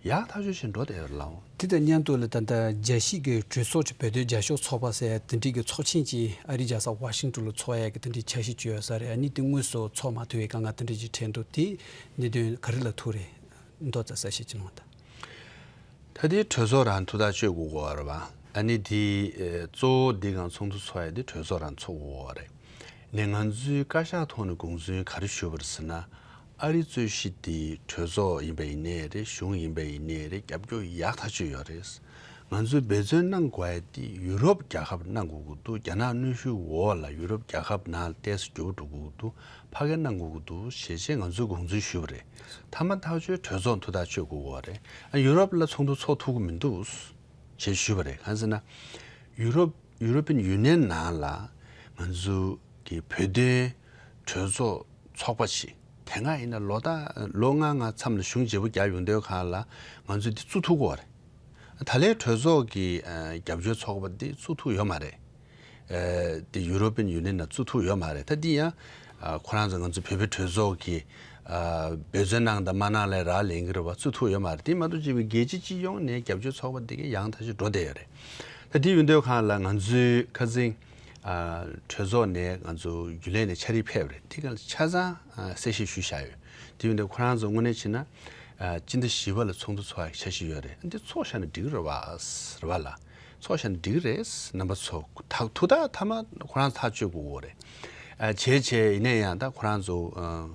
ཡག་ཐག་ཆོད་བྱས་འགྲོ་བསྡད་ཡོད་རེད་ལགས། དེ་དང་མཉམ་དུ་ལ་ད་ལྟ་རྒྱལ་སྤྱིའི་གི་གྲོས་ཚོགས་ཀྱི་བོད་དོན་རྒྱབ་སྐྱོར་ཚོགས་པ་ཟེར་དེ་འདྲའི་གི་ཚོགས་ཆེན་ཅིག་ཨ་རིའི་རྒྱལ་ས་ཝ་ཤིང་ཏོན་ལ་ཚོགས་ཡ་གི་དེ་འདྲའི་འཆར་གཞི་ཅིག་ཡོད་ས་རེད། ཨ་ནི་དེ་དངོས་སུ་ཚོགས་མ་ཐུབ་པའི་དཀའ་ངལ་དེ་འདྲ་ཅིག་འཕྲད་འདུག་དེའི་གནད་དོན་ག་རེ་ལ་ཐུག་རེད། མདོ་ཙམ་གསལ་བཤད་ཅིག་གནང་དང་། ད་དེ་གྲོས་ཚོགས་རང་ཐུགས་ཐག་གཅོད་དགོས་ཀྱི་ཡོད་རེད་བ། ཨ་ནི་དེ་ཨེ་གཙོ་བོ་འདི་གང་ཚོགས་འདུ་ཚོགས་ཡ་དེ་གྲོས་ཚོགས་རང་ཚོགས་དགོས་ཀྱི་ཡོད་རེད། ནས་ང་ཚོའི་བཀའ་ཤག་ཐོག་ནས་དགོངས་ཚུལ་ག་རེ་ཞུས་པ་རེད་ཟེར་ན། ཨ་རི་རྩོད་གཞི་འདི་གྲོས་ཚོགས་ཡིན་པ་ཡིན་ནའི་རེད། གཞུང་ཡིན་པ་ཡིན་ནའི་རེད། རྒྱབ་སྐྱོར་ཡག་ཐག་ཆོད་ཡོད་རེད། ང་ཚོས་འབད་བརྩོན་གནང་དགོས་ཡ་འདི་ཡུ་རོབ་རྒྱལ་ཁབ་གནང་དགོས་ཀྱི་འདུག་རྒྱ་ནག་གནོན་ཤུགས་འོག་ལ་ཡུ་རོབ་རྒྱལ་ཁབ་ནང་ལ་ཏོག་ཙམ་འགྱུར་བ་འགྲོ་དགོས་ཀྱི་འདུག་ཕ་གིར་གནང་དགོས་ཀྱི་འདུག་ཞེས་བྱས་ང་ཚོས་དགོངས་ཚུལ་ཞུས་པ་རེད། མཐའ་མ་ཐག་ཆོད་གྲོས་ཚོགས་ཐུགས་ཐག་གཅོད་དགོས་ཀྱི་ཡོད་རེད། ཨ་ཡུ་རོབ་ལ་ཚོགས་འདུ་ཚོགས་ཐུབ་ཀྱི་མི་འདུག་ཞེས་ཞུས་པ་རེད། གང་ཟེར་ན། ཡུ་རོབ་ཡུ་རོ་པིན་ཡུ་ནི་ཡན་ནང་ལ་ང་ཚོ་གི་བོད་དོན་གྲོས་ཚོགས་ཚོགས་པ་ཞིག་དེ་སྔ་ཡིན་ན་ལོ་ད་ལོ་ལྔ་ལྔ་མཚམས་ལ་གཞུང་བརྗེ་པོ་རྒྱག་ཡོང་དུས་སྒང་ལ་ང་ཚོས་འདི་བཙུགས་ཐུབ་ཀྱི་ཡོད་རེད། ད་ལྟའི་གྲོས་ཚོགས་ཀྱི་ཨ་རྒྱབ་སྐྱོར་ཚོགས་པ་འདི་བཙུགས་ཐུབ་ཡོད་མ་རེད། ཨ་དེ་ཡུ་རོ་པིན་ཡུ་ནི་ཡན་ནང་བཙུགས་ཐུབ་ཡོད་མ་རེད། ད་འདི་ཡང་ཨ་ཁོ་རང་ཚོ་ང་ཚོ་བོད་པའི་གྲོས་ཚོགས་ཀྱི་ཨ་འབད་བརྩོན་གནང་དང་མ་གནང་ལ་རག་ལས་ཀྱི་རེད་བ། བཙུགས་ཐུབ་ཡོད་མ་རེད། དེ་མ་གཏོགས་སྤྱི་པའི་རྒྱལ་སྤྱི་སྤྱི་ཡོངས་ནས་རྒྱབ་སྐྱོར་ཚོགས་པ་འདི་ག་ཡང་དག་ཅིག་འགྲོ་བསྡད་ཡོད་རེད། ད་དེ་ཡིན་དུས་སྒང་ལ་ང་ཚོའི་ཁ་སང་ཨ་གྲོས་ཚོགས་ནས་ང་ཚོ་རྒྱུན་ལས་ནས་ཕྱག་ལས་ཕེབས་རེད། དེ་ག་ལ་ཆ་ཚང་ཨ་གསལ་བཤད་ཞུས་བཞག་ཡོད། དེ་ཡིན་དུས་ཁོ་རང་ཚོ་དངོས་གནས་བྱས་ན་ཨ་སྤྱི་ཟླ་བཞི་པ་ལ་ཚོགས་འདུ་ཚོགས་ཡག་འཆར་གཞི་ཡོད་རེད། འདི་ཚོགས་བཞག་ན་འགྲིག་གི་རེད་བ། རེད་བ་ལ། ཚོགས་བཞག་ན་འགྲིག་གི་རེད། རྣམ་པ་ཚོ་ཐག་ཐུག་ཐག་མཐའ་མ་ཁོ་རང་ཚོ་ཐག་གཅོད་དགོས་ཀྱི་རེད། ཨ་བྱས་བྱས་ཡིན་ན་ཡང་ད་ཁོ་རང་ཚོ་ཨ་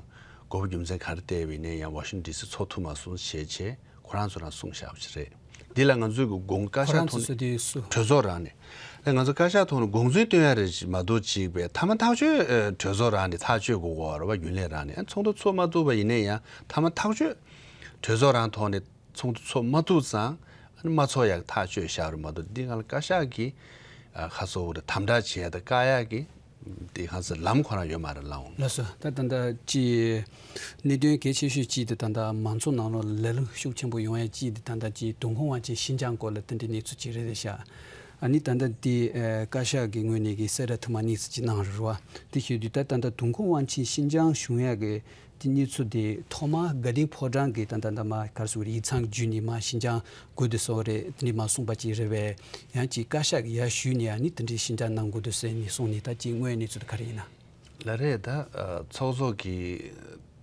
དགོས་པ་རྒྱུ་མཚན་ག་རེ་བལྟས་པ་ཡིན་ན་ཡང་ཝ་ཤིང་ཊོན་ཌི་སི་ཚོགས་ཐུབ་མ་སོང་ཞེས་བྱས་ཁོ་རང་ཚོ་རང་གསུངས་བཞག་པ་ཞིག་རེད། འདི་ལ་ང་ཚོས་ཀྱི་དགོངས་བཀའ་ཤག་ཐོག་ནས་གྲོས་ཚོགས་རང་ནས་ལ་ང་ཚོ་བཀའ་ཤག་ཐོག་ནས་དགོངས་ཚུལ་བཏོན་ཡ་རེད་མ་གཏོགས་གཅིག་པའི་མཐའ་མ་ཐག་གཅོད་ཨ་གྲོས་ཚོགས་རང་ནས་ཐག་གཅོད་དགོས་ཀྱི་རེད་བ། རྒྱུན་ལས་རང་ནས་ཨ་ཚོགས་འདུ་ཚོགས་མ་ཐུབ་པ་ཡིན་ན་ཡང་མཐའ་མ་ཐག་གཅོད་གྲོས་ཚོགས་རང་ཐོག་ནས་ཚོགས་འདུ་ཚོགས་མ་ཐུབ་ཙང་ ཨ་ནི་མ་ཚོགས་ཡག་ཐག་གཅོད་བཞག་རེད་མ་གཏོགས། འདི་སྒང་ལ་བཀའ་ཤག་གིས་ཨ་ཁ་སོ་རེ་དམ་དྲག་བྱེད་ཡ་དང་བཀག་ཡ་གི་དེ་གང་ཟེར་ལམ་ཁོ་རང་ཡོད་མ་རེད་ལགས་འོང་། ལགས་སོ། ད་ད་ལྟ་ཅི་གནད་དོན་གལ་ཆེ་ཤོས་གཅིག་དེ་ད་ལྟ་མང་ཚོགས་ནང་ལོགས་ལ་ལ་ལུང་ཤུགས་ཆེན་པོ་ཡོང་ཡ་གཅིག་དེ་ད་ལྟ་ཅི་ཏུན་ཧོང་ཝང་ཆིན་ཤིན་ཅང་སྐོར་ལ་དེ་འདྲའི་གནས་ཚུལ་ཅིག་རེད་རེད་ཤག་ཨ་ནི་ད་ལྟ་དེ་ཨ་བཀའ་ཤག་གི་ངོས་ནས་གི་གསལ་བསྒྲགས་ཐེངས་མ་གཉིས་ཙམ་ཅིག་གནང་རེད་བ། དེ་ཞུ་དུས་ད་ད་ལྟ་ཏུན་ཧོང་ཝང་ཆིན་ཤིན་ཅང་བྱུང་ཡ་གི་དེ་གནས་ཚུལ་དེ་ཐོག་མར་དགའ་ལྡན་ཕོ་བྲང་གི་ད་ད་ད་མ་ག་རེ་ཟེར་དགོས་རེད། ཡིག་ཚང་བརྒྱུད་ནས་མ་ཤིན་ཅང་དགོས་འདུག་ཟེར་བ་རེད། དེ་འདྲའི་མ་གསུངས་པ་ཅིག་རེད་པས། ཡང་ཅིག་བཀའ་ཤག་གིས་ཡར་ཞུས་ནས་ཨ་ནི་དེ་འདྲའི་ཤིན་ཅང་གནང་དགོས་འདུག་ཟེར་ནས་གསུངས་ནས། ད་ཅིག་དངོས་གནས་ཚུལ་དེ་ག་རེ་ཡིན་ན། ལགས་རེད། ད་ཨ་ཚོགས་གཙོ་གིས་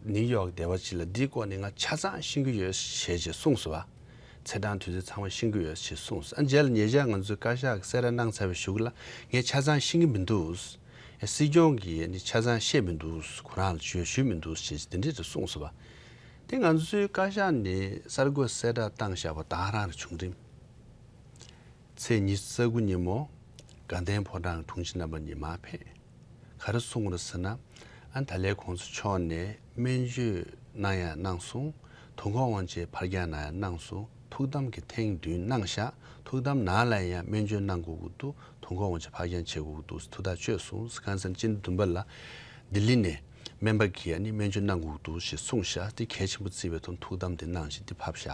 ནིའུ་ཡོག་སྡེ་བ་ཅིག་ལ་འདིའི་སྐོར་ནས་ང་ཆ་ཚང་ཤེས་ཀྱི་ཡོད་ཞེས་ཅིག་གསུངས་སོང་བ། ཚེས་གྲངས་དུས་ཚོད་ཚང་མ་ཤེས་ཀྱི་ཡོད་ཞེས་གསུངས་སོང་། ཨ་རྗེས་ལ་ཉེ་ཆར་ང་ཚོས་བཀའ་ཤག་གིས་གསལ་བསྒྲགས་གནང་ཚར་བའི་གཞུག་ལ་ངས་ཆ་ཚང་ཤེས་ཀྱི་མི་འདུག་ཨེ་སྲིད་སྐྱོང་གིས་ནི་ཆ་ཚང་ཤེས་མི་འདུག་ཁོ་རང་ལ་ཞུ་ཞུས་མི་འདུག་ཞེས་དེ་འདྲས་དུ་གསུངས་སོང་བ། དེ་ང་ཚོའི་བཀའ་ཤག་ནས་གསར་འགོད་གསལ་བསྒྲགས་བཏང་བཞག་པ་ད་ག་རང་རེད། བྱུང་རིམ། ཚེས་ཉི་ཤུ་རྩ་དགུ་ཉིན་མོ་དགའ་ལྡན་ཕོ་བྲང་དྲུང་ཆེ་རྣམ་པ་གཉིས་མར་ཕེབས། ག་རེ་གསུངས་རེད་ཟེར་ན། ཨ་ད་ལན་གོང་ས་མཆོག་ནས་སྨན་བཅོས་གནང་ཡ་གནང་སོང་། ཏུན་ཧོང་ཝང་ཆིན་ཕར་འགྱངས་གནང་ཡ་གནང་སོང་། ཐུགས་དམ་གྱི་ཐེངས་བདུན་གནང་ཤག་ཐུགས་དམ་ནང་ལ་ཡང་སྨན་བཅོས་གནང་དགོས་ཀྱི་འདུག་ཏུན་ཧོང་ཝང་ཆིན་ཕར་འགྱངས་བྱེད་དགོས་ཀྱི་འདུག་ཐུགས་ཐག་ཆོད་སོང་། གང་ཟེར་ན་སྤྱི་ཟླ་བདུན་པ་ལ་ལྡི་ལི་ནས་སྨན་པ་གིས་ཨ་ནི་སྨན་བཅོས་གནང་དགོས་ཀྱི་འདུག་ཞེས་གསུངས་ཤག་དེ་གལ་ཆེན་པོ་བརྩིས་པའི་ཐོག་ཐུགས་དམ་དེ་གནང་བཞིན་དེ་ཕབ་ཤག་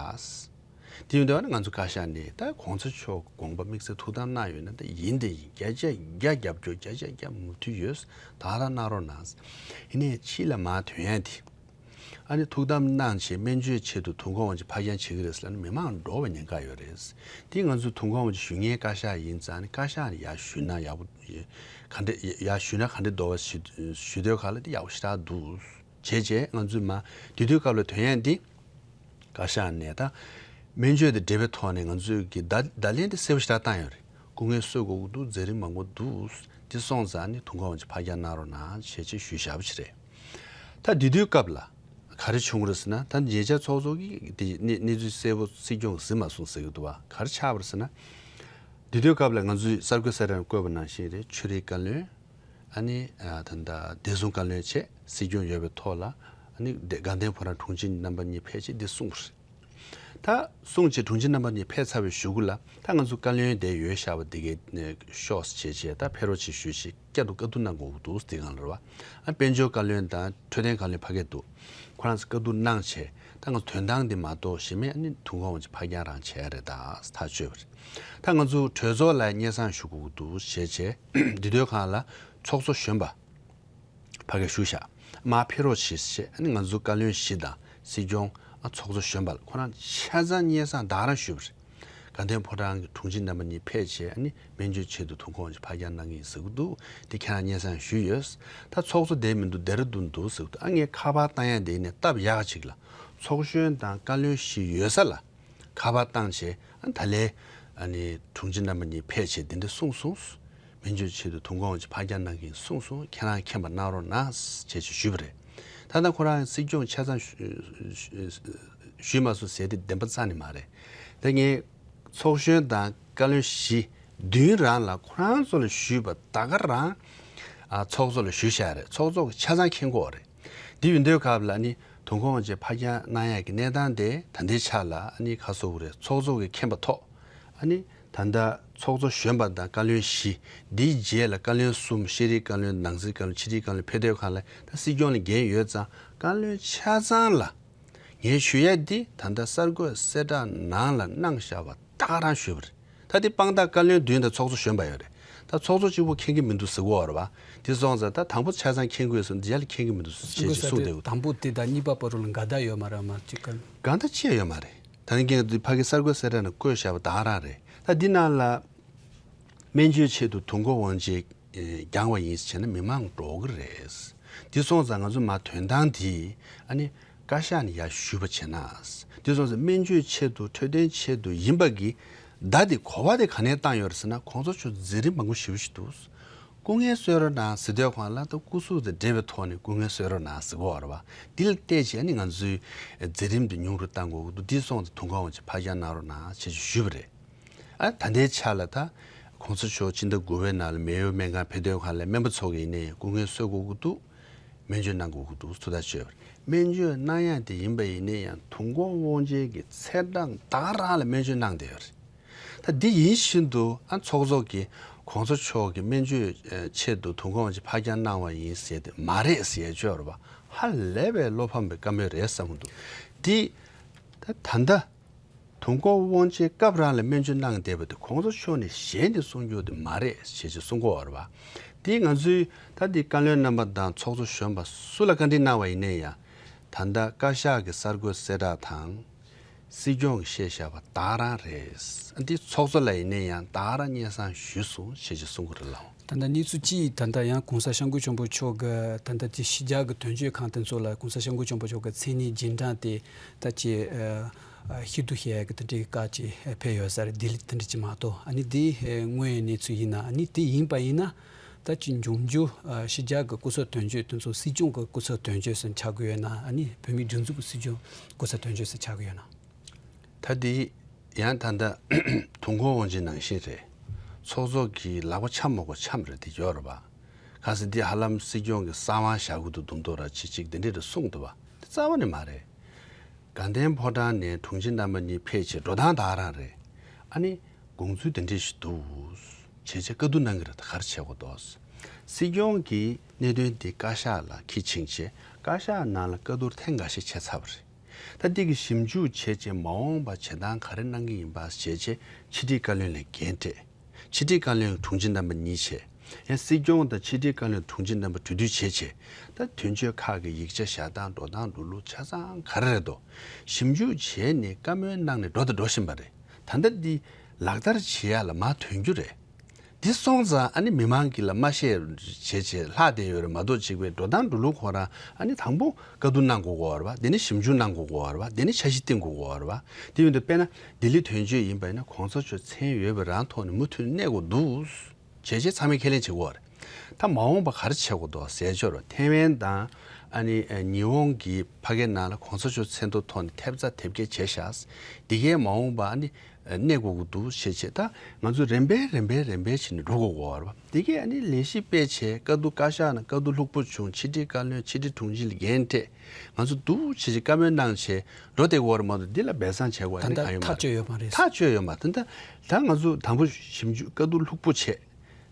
དེ་ཡིན་དུས་ཨ་ནི་ང་ཚོ་བཀའ་ཤག་ནས་ད་གོང་ས་མཆོག་དགོངས་པ་དམིགས་བསལ་ཐུགས་དམ་གནང་ཡོད་ན་ད་ཡིན་དེ་ཡིན། བརྒྱ་ཆ་བརྒྱ་རྒྱབ་སྐྱོར། བརྒྱ་ཆ་བརྒྱ་མུ་མཐུད་ཡོད། ད་ག་རང་གནང་རོགས་གནང་། ཡིན་ནའི་ཕྱི་ལ་མར་ཐོན་ཡ་དེ་ཨ་ནི་ཐུགས་དམ་གནང་བྱས་སྨན་བཅོས་ཆེད་དུ་ཏུན་ཧོང་ཝང་ཆིན་ཕར་འགྱངས་བྱེད་ཀྱི་རེད་ཟེར་ལབ་ན་མི་མང་འདྲོག་པའི་ཉེན་ཁ་ཡོད་རེད། དེ་ང་ཚོ་ཏུན་ཧོང་ཝང་ཆིན་ཞུ་མཁན་བཀའ་ཤག་ཡིན་ཙང་ནི་བཀའ་ཤག་ནས་ཡར་ཞུས་ན་ཡག་པོ། ག་འདྲ་ཡར་ཞུས་ན་ག་འདྲ་འདུག་བ་ཞུ་ཞུ་དུས་སྒང་ལ་དེ་ཡག་པོ་ཞེ་དྲག་འདུག་བྱས་བྱས་ང་ཚོས་མར་དེ་དུས་སྐབས་ལ་ཐོན་ཡ་འདི། བཀའ་ཤག་ནས་ད་སྨན་བཅོས་དང་འབྲེལ་བའི་ཐོག་ནས་ང་ཚོས་ཀྱི་བརྡ་བརྡ་ལན་དེ་གསལ་པོ་ཞེ་དྲག་བཏང་ཡོད་རེད། སྐུ་ངལ་གསོ་དགོས་ཀྱི་འདུག་མཛད་རིམ་མང་པོ་འདུག་དེ་སོང་ཙང་ནི་ཏུན་ཧོང་ཝང་ཆིན་ཕར་འགྱངས་གནང་རོགས་གནང་བྱས་བྱས་ཞུས་བཞག་པ་ཞིག་རེད། ད་དེ་དུས་སྐབས་ལ་ག་རེ་བྱུང་རེད་ཟེར་ན། ད་ཉེ་ཆར་ཚོགས་གཙོ་གིས་དེ་གནས་གནས་ཚུལ་གསལ་པོ་སྲིད་སྐྱོང་གིས་གཟིགས་མ་སོང་ཟེར་གྱི་འདུག་བ། ག་རེ་ཆགས་པ་རེད་ཟེར་ན། དེ་དུས་སྐབས་ལ་ང་ཚོས་གསར་འགོད་གསལ་བསྒྲགས་བཀོད་པ་ནང་བཞིན་རེད། ཆོས་རིག་བཀའ་བློན། ཨ་ནི་ཨ་ད་ལྟ་བདེ་སྲུང་བཀའ་བློན་བྱས་སྲིད་སྐྱོང་ཡོད་པའི་ཐོག་ལ། ཨ་ནི་དེ་དགའ་ལྡན་ཕོ་བྲང་དྲུང་ཆེ་རྣམ་པ་གཉིས་ཕེབས་བྱས་འདི་གསུངས་པ་རེད། ད་གསུངས་བྱས་དྲུང་ཆེ་རྣམ་པ་གཉིས་ཕེབས་ཚར་བའི་གཞུག་གུ་ལ་ད་ང་ཚོ་བཀའ་བློན་དེ་ཡོད་བཞག་པ་དེ་གའི་ཤོག་བྱས་བྱས་ད་ཕེབས་རོགས་བྱེད་ཞུས་བྱས་བསྐྱར་དུ་བཀའ་བསྡུར་གནང་དགོས་ཀྱི་འདུག་དེ་སྒང་ལ་རེད་བ། ཨ་དཔལ་འབྱོར་བཀའ་བློན་དང་འཕྲོད་བསྟེན་བཀའ་བློན་ཕ་གི་འདུག་ཁོ་རང་ཚོ་བཀའ་བསྡུར་གནང་བྱས་ད་ང་ཚོ་དོན་ཐང་དེ་མ་གཏོགས་གཞན་མ་ཨ་ནི་ཏུན་ཧོང་ཝང་ཆིན་ཕར་འགྱངས་རང་བྱས་རེད། ད་ཐག་ཆོད་པ་རེད། ད་ང་ཚོ་གྲོས་ཚོགས་ལ་སྙན་སེང་ཞུ་དགོས་ཀྱི་འདུག་བྱས་བྱས་འདི་དུས་སྒང་ལ་ཚོགས་གཙོ་གཞོན་པ་ཕ་གིར་བཞུགས་ཤག་མར་ཕེབས་རོགས་བྱེད་ཅེས་ཨ་ནི་ང་ཚོ་བཀའ་བློན་བཞི་དང་སྲིད་སྐྱོང་ཨ་ཚོགས་གཙོ་གཞོན་པ་ལ་ཁོ་རང་ཆ་ཚང་སྙན་སེང་ད་ག་རང་ཞུས་པ་རེད། དགའ་ལྡན་ཕོ་བྲང་གི་དྲུང་ཆེ་རྣམ་པ་གཉིས་ཕེབས་བྱས་ཨ་ནི་སྨན་བཅོས་ཆེད་དུ་ཐུགས་དགོངས་ཀྱི་ཕར་འགྱངས་གནང་གི་ཡིན་ཟེར་གྱི་འདུག་དེ་ཁྱེད་རང་སྙན་སེང་ཞུས་ཡོད། ད་ཚོགས་གཙོ་བསྡད་མི་འདུག་ལྡེ་ར་ལྡུན་འདུག་ཟེར་གྱི་འདུག་ཨ་ངས་ཁ་པར་བཏང་ཡ་དེ་ནས་སྟབས་ཡག་ཅིག་ལ་ཚོགས་གཞོན་དང་བཀའ་བློན་བཞི་ཡོད་ས་ལ། ཁ་པར་བཏང་བྱས་ཨ་ད་ལན་ཨ་ནི་དྲུང་ཆེ་རྣམ་པ་གཉིས་ཕེབས་བྱས་འདི་འདྲ་གསུངས་སོང་། སྨན་བཅོས་ཆེད་དུ་ཐུགས་དགོངས་ཀྱི་ཕར་འགྱངས་གནང་གི་ཡིན་གསུངས་སོང་། ཁྱེད་རང་མཁྱེན་པ་གནང་རོགས་གནང་ཞེས་ཞུས་པ་རེད། ད་ལྟ་ཁོ་རང་སྲིད་སྐྱོང་ཆ་ཚང་ཞུས་མ་སོང་ཟེར་དེ་བདེན་པ་རྩ་ནས་མ་རེད། ད་ངས་ཚོགས་གཞོན་དང་བཀའ་བློན་བཞི་བདུན་རང་ལ་ཁོ་རང་ཚོ་ལ་ཞུས་པ་ད་ག་རང་ཨ་ཚོགས་གཙོ་ལ་ཞུས་བཞག་རེད། ཚོགས་གཙོ་གི་ཆ་ཚང་མཁྱེན་གྱི་ཡོད་རེད། དེ་ཡིན་དུས་སྐབས་ལ་ནི་ཐུན་མོང་དབང་ཆེན་ཕར་འགྱངས་གནང་ཡག་གི་གནས་སྟངས་དེ་ད་ལྟའི་ཆ་ལ་ཨ་ནི་ཁ་གསོ་བོ་རེད། ཚོགས་གཙོ་གིས་མཁྱེན་པ་ཐོག་ཨ་ནི་ད་ལྟ་ཚོགས་གཙོ་གཞོན་པ་དང་བཀའ་བློན་བཞི། འདིའི་རྗེས་ལ་བཀའ་བློན་གསུམ། ཤེས་རིག་བཀའ་བློན། ནང་སྲིད་བཀའ་བློན། ཕྱི་དྲིལ་བཀའ་བློན་ཕེབས་དུས་སྒང་ལ་ད་སྲིད་སྐྱོང་ལ་འགན་ཡོད་ཙང་བཀའ་བློན་ཆ་ཚང་ལ་ངས་ཞུ་ཡ་འདི་ད་ལྟ་གསར་འགོད་གསལ་བསྒྲགས་ནང་ལ་གནང་བཞག་པ་ད་ག་རང་ཞུས་པ་རེད། ད་འདི་དཔང་རྟགས་བཀའ་བློན་བདུན་དང་ཚོགས་གཙོ་གཞོན་པ་ཡོད་རེད། ད་ཚོགས་གཙོ་གཅིག་པོ་མཁྱེན་གྱི་མི་འདུག་ཟེར་གྱི་ཡོད་རེད་པ། དེ་སོང་ཙང་ད་དང་པོ་ཆ་ཚང་མཁྱེན་དགོས་སོང་། འདི་ཡར་ལ་མཁྱེན་གྱི་མི་འདུག་ཟེར་བྱས་ཅིག་གསུངས་བསྡད་ཡོད། དང་པོ་དེ་དང་གཉིས་པ་བར་དུ་ལ་འགལ་ཟླ་ཡོད་མ་རེད་མ་གཅིག་ག་གང་ལྟར་ཅི་ཡང་ཡོད་མ་རེད། ད་ནི་ངས་འདི་ཕ་གི་གསར་འགོད་གསལ་བསྒྲགས་ནང་བཀོད་བཞག་པ་ད་ག་རང་རེད། ད་འདི་ནང་ལ་སྨན་བཅོས་ཆེད་དུ་ཐུན་མོང་དབང་ཆེན་འགྱངས་པ་ཡིན་ཟེར་བྱས་ན་མི་མང་འདྲོག་གི་རེད། འདི་སོང་ཙང་ང་ཚོ་མར་དོན་དག་འདི་ཨ་ནི་བཀའ་ཤག་ནས་ཡར་ཞུས་པ་བྱས་ན། འདི་སོང་ཙང་སྨན་བཅོས་ཆེད་དུ་འཕྲོད་བསྟེན་ཆེད་དུ་ཡིན་པ་གི་བརྡ་འདི་གོ་བ་དེ་ག་ནས་བཏང་ཡོད་རེད་ཟེར་ན། གོང་ས་མཆོག་མཛད་རིམ་མང་པོ་ཞེ་པོ་ཞིག་འདུག་སྐུ་ངལ་གསོ་རོགས་གནང་ཟེར་དུས་སྒང་ལ་ད་སྐུ་གཟུགས་དང་འབྲེལ་བའི་ཐོག་ནས་སྐུ་ངལ་གསོ་རོགས་གནང་ཟེར་གྱི་ཡོད་རེད་པ། འདི་ལ་བལྟས་བྱས་ནི་ང་ཚོའི་མཛད་རིམ་འདི་ཉུང་རུ་གཏང་དགོས་ཀྱི་འདུག་འདི་སོང་ཙང་ཐུན་མོང་དབང་ཆེན་ཕར་འགྱངས་གནང་རོགས་གནང་ཞེས་ཞུས་པ་རེད། ཨ་ད་ལྟའི་ཆ་ལ་ད་གོང་ས་མཆོག་ཕྱི་ཟླ་དགུ་པའི་ནང་ལ་མེ་ཡོ་སྨན་ཁང་ཕེབས་དུས་སྒང་ལ་སྨན་པ་ཚོ་གིས་ནི་སྐུ་ངལ་གསོ་དགོས་ཀྱི་འདུག་སྨན་བཅོས་གནང་དགོས་ཀྱི་འདུག་ཐུགས་ཐག་ཆོད་པ་རེད། སྨན་བཅོས་གནང་ཡ་དེ་ཡིན་པ་ཡིན་ན་ཡང་དུས་འཁོར་དབང་ཆེན་གྱི་ཚེས་གྲངས་ད་ག་རང་ལ་སྨན་བཅོས་གནང་བསྡད་ཡོད་རེད། ད་འདི་ཡིན་བཞིན་དུ་ཨ་ཚོགས་གཙོ་གིས་གོང་ས་མཆོག་གི་སྨན་བཅོས་ཆེད་དུ་དུས་འཁོར་དབང་ཆེན་ཕར་འགྱངས་གནང་བ་ཡིན་ཟེར་ཏེ་མ་རེད་ཟེར་ཡ་ཅིག་ཡོད་རེད་པ། ཧ་ལས་པའི་བློ་ཕམ་པའི་བཀའ་མོལ་རེད་བསམ་གྱི་འདུག་འདི་ད་ད་ལྟ། དུས་འཁོར་དབང་ཆེན་སྐབས་རང་ལ་སྨན་བཅོས་གནང་བསྡད་པ་དེ་གོང་ས་མཆོག་ནས་ཞལ་ནས་གསུང་རྒྱུ་དེ་མ་རེད་ཞེས་ཅིག་གསུང་གི་ཡོད་རེད་པ། དེ་ང་ཚོའི་ད་འདི་བཀའ་བློན་རྣམ་པ་དང་ཚོགས་གཙོ་གཞོན་པ་སུ་ལ་བཀའ་འདྲི་གནང་བ་ཡིན་ན་ཡང་ད་ལྟ་བཀའ་ཤག་གི་གསར་འགོད་གསལ་བསྒྲགས་དང་། སྲིད་སྐྱོང་གིས་བཤད་བཞག་པ་ད་ག་རང་རེད། འདི་ཚོགས་གཙོ་ལ་ཡིན་ན་ཡང་ད་ག་རང་སྙན་སེང་ཞུས་སོང་ཞེས་ཅིག་གསུང་གི་རེད་ལགས། ད་ལྟ་གནས་ཚུལ་གཅིག་ད་ལྟ་ཡང་གོང་ས་སྐྱབས་མགོན་ཆེན་པོ་མཆོག་གི་ད་ལྟ་དེ་ཕྱི་རྒྱལ་གྱི་དོན་གཅོད་ཁང་དེ་ཚོ་ལ་གོང་ས་སྐྱབས་མགོན་ཆེན་པོ་མཆོག་གི་མཚན་སྙན་རྗེས་འབྲང་དེ་ད་ཅི་ཨ་ཨ་ཤེས་རྟོགས་བྱེད་ཡག་གི་དེ་འདྲའི་བཀའ་ཅིག་ཕེབས་ཡོད་ས་རེད། ལྡི་ལི་དེ་འདྲ་ཅིག་མ་གཏོགས། ཨ་ནི་དེ་ཨ་དངོས་ཡོད་གནས་ཚུལ་ཡིན་ན། ཨ་ནི་དེ་ཡིན་པ་ཡིན་ན་ད་ཅི་འབྱུང་འགྱུར་ཨ་ཕྱི་རྒྱལ་གྱི་སྐུ་ཚབ་དོན་གཅོད་དེ་ཚོ་སྲིད་སྐྱོང་གི་སྐུ་ཚབ་དོན་གཅོད་ཟེར་ཆགས་ཀྱི་ཡོད་ན། ཨ་ནི་བོད་མིའི་སྒྲིག་འཛུགས་ཀྱི་སྲིད་སྐྱོང་སྐུ་ཚབ་དོན་གཅོད་ཟེར་ཆགས་ཀྱི་ཡོད་ན། ད་འདི་ཡང་ད་ལྟ་དུས་འཁོར་དབང་ཆེན་ནང་བཞིན་རེད། ཚོགས་གཙོ་གིས་ལག་པ་འཆམ་མ་དགོས་འཆམ་རེད་དེ་ཡོད་རེད་པ། གང་ཟེར་འདི་ཧ་ལམ་སྲིད་སྐྱོང་གི་གསང་བ་བཞག་གི་འདུག་མདོག་མདོག་ར་ཅིག་ཅིག་དེ་འདྲས་རེ་གསུངས་འདུག་པ། དེ་རྩ་བ་ནས་མ་རེད། དགའ་ལྡན་ཕོ་བྲང་ནས་དྲུང་ཆེ་རྣམ་པ་གཉིས་ཕེབས་བྱས་འགྲོ་སྟངས་ད་ག་རང་རེད། ཨ་ནི་དགོངས་ཚུལ་དེ་འདྲས་ཞིག་འདུག་བྱས་བྱས་བཀའ་བསྡུར་གནང་གི་རེད། ད་ག་རེ་བྱེད་དགོས་འདུག་སྲིད་སྐྱོང་གིས་གནད་དོན་འདི་བཀའ་ཤག་ལ་འཁྱེར་ཕྱིན་བྱས་བཀའ་ཤག་ནང་ལ་བཀའ་བསྡུར་ཐེངས་འགའ་ཤས་བྱས་ཚར་བ་རེད། ད་འདི་གི་ཞིབ་འཇུག་བྱས་རྗེས་མ་འོངས་པ་བྱེད་སྟངས་ག་རེ་གནང་གི་ཡིན་པ་བྱས་རྗེས་ཕྱི་དྲིལ་བཀའ་བློན་ལ་འགན་སྤྲད། ཕྱི་དྲིལ་བཀའ་བློན་དྲུང་ཆེ་རྣམ་པ་གཉིས་བྱས། ཡང་སྲིད་སྐྱོང་དང་ཕྱི་དྲིལ་བཀའ་བློན་དྲུང་ཆེ་རྣམ་པ་གྲོས་བསྡུར་བྱས་རྗེས་ད་དོན་གཅོད་ཁག་གི་ཡིག་ཆ་བཞག་སྟངས་འགྲོ་སྟངས་འགྲོ་ལུགས་ཆ་ཚང་ག་རེ་རེད་དོ། ཞིབ་འཇུག་བྱས་ནས་བཀའ་མོལ་གནང་ནས་འགྲོ་དང་འགྲོ་བཞིན་པ་རེད། ད་ལྟ་འདི་ལག་བསྟར་བྱེད་ཡ་ལ་མར་ཐོན་རྒྱུ་རེད། འདི་སོང་ཙང་ཨ་ནི་མི་མང་གིས་ལ་མ་བཤད་བྱས་བྱས་ལྷག་བསྡད་ཡོད་རེད་མ་གཏོགས། གཅིག་པའི་འགྲོ་སྟངས་འགྲོ་ལུགས་ཁོ་རང་ཨ་ནི་དང་པོ་བཀའ་བསྡུར་གནང་དགོས་ཀྱི་ཡོད་རེད་པ། དེ་ནས་ཞིབ་འཇུག་གནང་དགོས་ཀྱི་ཡོད་རེད་པ། དེ་ནས་འཆར་གཞི་བཏིང་དགོས་ཀྱི་ཡོད་རེད་པ། དེ་ཡིན་དུས་དཔེར་ན་ལྡི་ལི་དོན་གཅོད་ཡིན་པ་ཡིན་ན་གོང་ས་མཆོག་མཚན་ཡོད་པའི་རང་ཐོག་ནས་མུ་མཐུད་གནས་དགོས་འདུག་བྱས་བྱས་ཚང་མས་ཁས་ལེན་བྱེད་ཀྱི་ཡོད་རེད། ད་མ་འོངས་པ་ག་རེ་བྱེད་དགོས་འདུག་ཟེར་ཆོག་རོགས། ཐའེ་ཝན་དང་ཨ་ནི་ཉི་ཧོང་གི་ཕ་གའི་ནང་ལ་གོང་ས་མཆོག་མཚན་ཐོ་ཐོག་ནས་ཐེབས་རྩ་དེབ་སྐྱེལ་བྱས་ཤག་འདི་གའི་མ་འོངས་པ་ཨ་ནི་གནས་དགོས་ཀྱི་འདུག་ཞེས་བྱས། ད་ང་ཚོས་རིམ་པས་རིམ་པས་རིམ་པས་བྱས་ནས་འགྲོ་དགོས་ཀྱི་ཡོད་རེད་པ། འདི་གས་ཨ་ནི་ལས་གཞི་སྤེལ་བྱས་བཀའ་བསྡུ་བཀའ་ཤག་ནང་བཀའ་བསྡུ་ལྷུག་པོ་བྱུང་། ཕྱི་དྲིལ་བཀའ་བློན་ཕྱི་དྲིལ་དྲུང་ཆེ་ལ་འགན་སྤྲད། ང་ཚོ་འདུག་བྱས་བྱས་བཀའ་མོལ་གནང་བྱས་འགྲོ་བསྡད་ཀྱི་ཡོད་རེད་མ་གཏོགས་འདི་ལ་སྦས་གསང་བྱེད་དགོས་ཨ་ནི་གང་ཡོད་མ་རེད། ཐག་གཅོད་ཡོད་མ་རེད། ཐག་གཅོད་ཡོད་མ་རེད། ད་ད་ང་ཚོ་དང་པོ་ཞིབ་འཇུག་བཀའ་བསྡུ་ལྷུག་པོ་བྱས།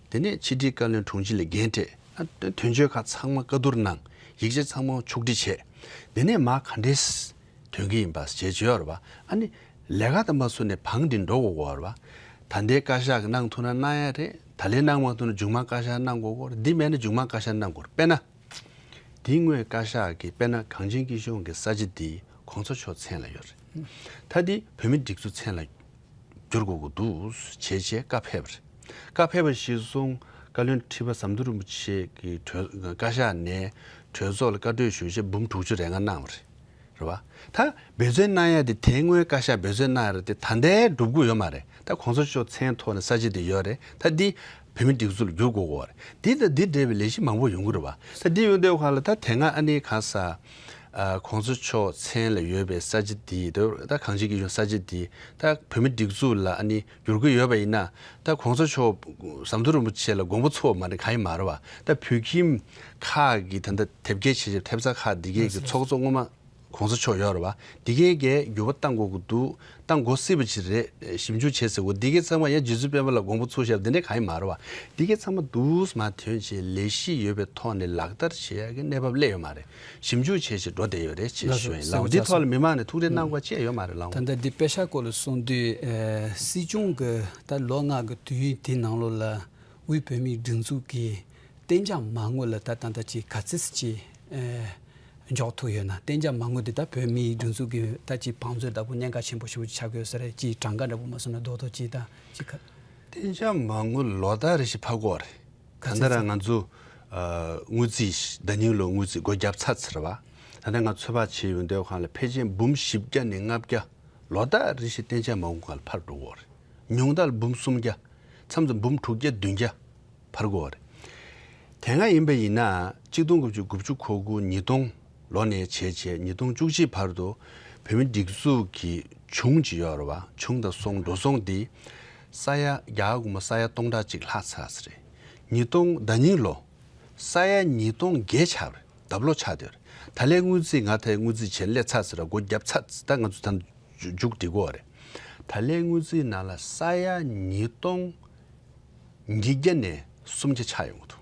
དེ་ནས་ཕྱི་དྲིལ་བཀའ་བློན་དྲུང་ཆེ་ལ་འགན་སྤྲད། ཨ་དོན་གཅོད་ཁག་ཚང་མ་བཀའ་བསྡུར་གནང་། ཡིག་ཆ་ཚང་མ་ཕྱོགས་སྒྲིག་བྱས། དེ་ནས་མར་ག་འདྲས་ཐོན་གྱི་ཡིན་པ་བྱས་བྱས་ཡོད་རེད་པ། ཨ་ནི་ལས་ཀ་དང་མ་སོང་ནས་བང་སྒྲིག་འགྲོ་དགོས་ཀྱི་ཡོད་རེད་པ། ད་ལྟའི་བཀའ་ཤག་གིས་གནང་ཐུབ་ན་གནང་ཡ་རེད། ད་ལན་གནང་མ་ཐུབ་ན་མཇུག་མ་བཀའ་ཤག་གནང་དགོས་ཀྱི་རེད། འདི་མེད་ན་མཇུག་མ་བཀའ་ཤག་གནང་དགོས་རེད། དཔེར་ན། དེའི་སྔོན་བཀའ་ཤག་གིས་དཔེར་ན་གངས་ཅན་སྐྱིད་གཤོངས་ཀྱི་ས་ཆ་འདི་གོང་ས་མཆོག་མཚན་ལ་ཡོད་རེད། ད་འདི་བོད་མིའི་སྒྲིག་འཛུགས་མཚན་ལ་བསྒྱུར་དགོས་ཀྱི་འདུག་བྱས་བྱས་བཀའ་ཕེབས་པ་རེད། བཀའ་ཕེབས་པ་གཞིར་བཟུང་བཀའ་བློན་ཁྲི་པ་ཟམ་གདོང་རིན་པོ་ཆེ་གི་གྲོས་བཀའ་ཤག་ནས་གྲོས་ཚོགས་ལ་བཀའ་གྲོས་ཞུ་བྱས་འབུམ་དྲུག་ཅུ་རེ་ལྔ་གནང་བ་རེད། རེད་བ། ད་འབད་བརྩོན་གནང་ཡ་དེ་དེ་སྔོན་བཀའ་ཤག་འབད་བརྩོན་གནང་ཡ་རེད་དེ། ད་ལྟའི་སྒྲུབ་ཀྱི་ཡོད་མ་རེད། ད་གོང་ས་མཆོག་མཚན་ཐོག་ནས་ས་ཆ་དེ་ཡོད་རེད། ད་འདི་བོད་མིའི་སྒྲིག་འཛུགས་ལ་བསྒྱུར་དགོས་ཀྱི་ཡོད་རེད། འདི་དང་འདི་འབྲེལ་བའི་ལས་གཞི་མང་པོ་ཡོང་གི་རེད་བ། ད་འདི་ཡོང་དུས་ཁ་ལ་ད་དེ་སྔ་ཨ་ནི་ག་ས་ཨ་གོང་ས་མཆོག་མཚན་ལ་ཡོད་པའི་ས་ཆ་འདི་དང་ད་གངས་ཅན་སྐྱིད་གཤོངས་ས་ཆ་འདི་ད་བོད་མིའི་སྒྲིག་འཛུགས་ལ་ཨ་ནི་བསྒྱུར་གྱི་ཡོད་པ་ཡིན་ན། ད་གོང་ས་མཆོག་ཟམ་གདོང་རིན་པོ་ཆེ་ལ་དགོངས་པ་ཚོམ་མ་རེད། གང་ཡིན་མ་རེད་བ། ད་བོད་ཁྱིམ་ཁག་གི་ད་ལྟ་དེབ་སྐྱེལ་བྱས་བྱས་ཐེབས་རྩ་ཁག་འདི་གས་ཀྱི་ཚོགས་གཙོ་སྔོན་མ་གོང་ས་མཆོག་ཡོད་རེད་བ། འདི་གས་ཀྱིས་འགྱུར་བ་གཏང་དགོས་ཀྱི་འདུག་གཏང་དགོས་སྲིད་པ་ཅིག་རེད། ཞིབ་འཇུག་བྱས་ཟེར་གོ། འདི་གས་ཚང་མ་ཡང་རྗེ་བཙུན་སྤེན་པ་ལ་དགོངས་པ་ཚོམ་བཞག་འདི་འདྲས་གང་ཡིན་མ་རེད་བ། འདི་གས་ཚང་མ་འདུག་སེ་མར་ཐོན་བྱས་ལས་གཞི་ཡོད་པའི་ཐོག་ནས་ལག་བསྟར་བྱེད་ཡག་གི་གནས་བབ་སླེབས་ཡོད་མ་རེད། ཞིབ་འཇུག་བྱས་བྱས་འགྲོ་བསྡད་ཡོད་རེད་ཅེས་ལགས་སོ། ཞུ་ཡ་ཡིན་ལགས། འདི་ཐོག་ལ་མི་མང་ནས་ཐུགས་རེ་གནང་དགོས་ཅི་ཡང་ཡོད་མ་རེད་ལགས། ད་ལྟ་འདི་པེ་ཤག་སྐོར་ལ་གསུངས་དུས་ཨ་སྲིད་སྐྱོང་གི་ད་ལོ་ལྔ་གི་དུས་ཡུན་དེའི་ནང་ལོགས་ལ་དབུས་བོད་མིའི་སྒྲིག་འཛུགས་ཀྱི་གཏན་འཇགས་མ་དངུལ་ལ་ད་ད་ལྟ་ཅིག་ག་ཚོད་ཅིག་ཨ་འཇོག་ཐུབ་ཡོད་ན། གཏན་འཇགས་མ་དངུལ་འདི་ད་བོད་མིའི་སྒྲིག་འཛུགས་ཀྱི་ད་ཅིག་བང་མཛོད་ལྟ་བུ་གནད་འགག་ཆེན་པོ་ཞེ་པོ་ཅིག་ཆགས་ཀྱི་ཡོད་ས་རེད། ཅིག་གྲངས་ཀ་འདྲ་པོ་མ་སོང་ན་རྡོག་རྡོག་ཅིག་ད་ཅིག་ག་གཏན་འཇགས་མ་དངུལ་ལོ་ལྟར་རེ་བཞིན་འཕར་གྱི་ཡོད་རེད། ག་ད་ལྟ་ཚོད་རང་ང་ཚོ་ཨ་དངུལ་རྩིས་ཟླ་ཉིན་ལོ་དངུལ་རྩིས་སྒོ་བརྒྱབ་ཚར་ཚར་བ། ད་ལྟ་ང་ཚོད་དཔག་བྱས་ཡོང་དུས་སྒང་ལ་ཕལ་ཆེར་འབུམ་བཞི་བརྒྱ་ནས་ལྔ་བརྒྱ་ལོ་ལྟར་རེ་བཞིན་གཏན་འཇགས་མ་དངུལ་སྒང་ལ་འཕར་འགྲོ་གི་ཡོད་རེད། ཉུང་མཐར་འབུམ་སུམ་བརྒྱ། མཚམས་མཚམས་འབུམ་དྲུག་བརྒྱ་བདུན་བརྒྱ་འཕར་གྱི་ཡོད་རེད། དེ་སྔ་ཡིན་པ་ཡིན་ན་གཅིག་སྟོང་དགུ་བརྒྱ་དགུ་བཅུ་གོ་དགུ་ཉིས་སྟོང་ལོ་ནས་བྱས་བྱས་ཉིས་སྟོང་བཅུ་གཅིག་བར་དུ་བོད་མིའི་སྒྲིག་འཛུགས་ཀྱི་བྱུང་ཅིག་ཡོད་རེད་བ། བྱུང་དང་སོང་འགྲོ་སོང་འདི་ས་ཡ་རྒྱ་གར་སྒོར་མོ་ས་ཡ་སྟོང་ཕྲག་གཅིག་ལྷག་ཚར་ས་རེད། ཉིས་སྟོང་ཟླ་ཉིན་ལོ་ས་ཡ་ཉིས་སྟོང་བརྒལ་ཆགས་རེད། ལྡབ་ལོག་ཆགས་བསྡད་རེད། ད་ལན་དངུལ་རྩིས་ང་ད་དངུལ་རྩིས་བྱས་སླེབས་ཚར་ཟེར་ར་སྒོ་བརྒྱབ་ཚར་ད་ང་ཚོ་ད་མཇུག་སྒྲིལ་གོ་རེད། ད་ལན་དངུལ་རྩིས་ནང་ལ་ས་ཡ་ཉིས་སྟོང་ཉིས་བརྒྱ་ནས་སུམ་བརྒྱ་ཆག་ཡོང་གི་འདུག་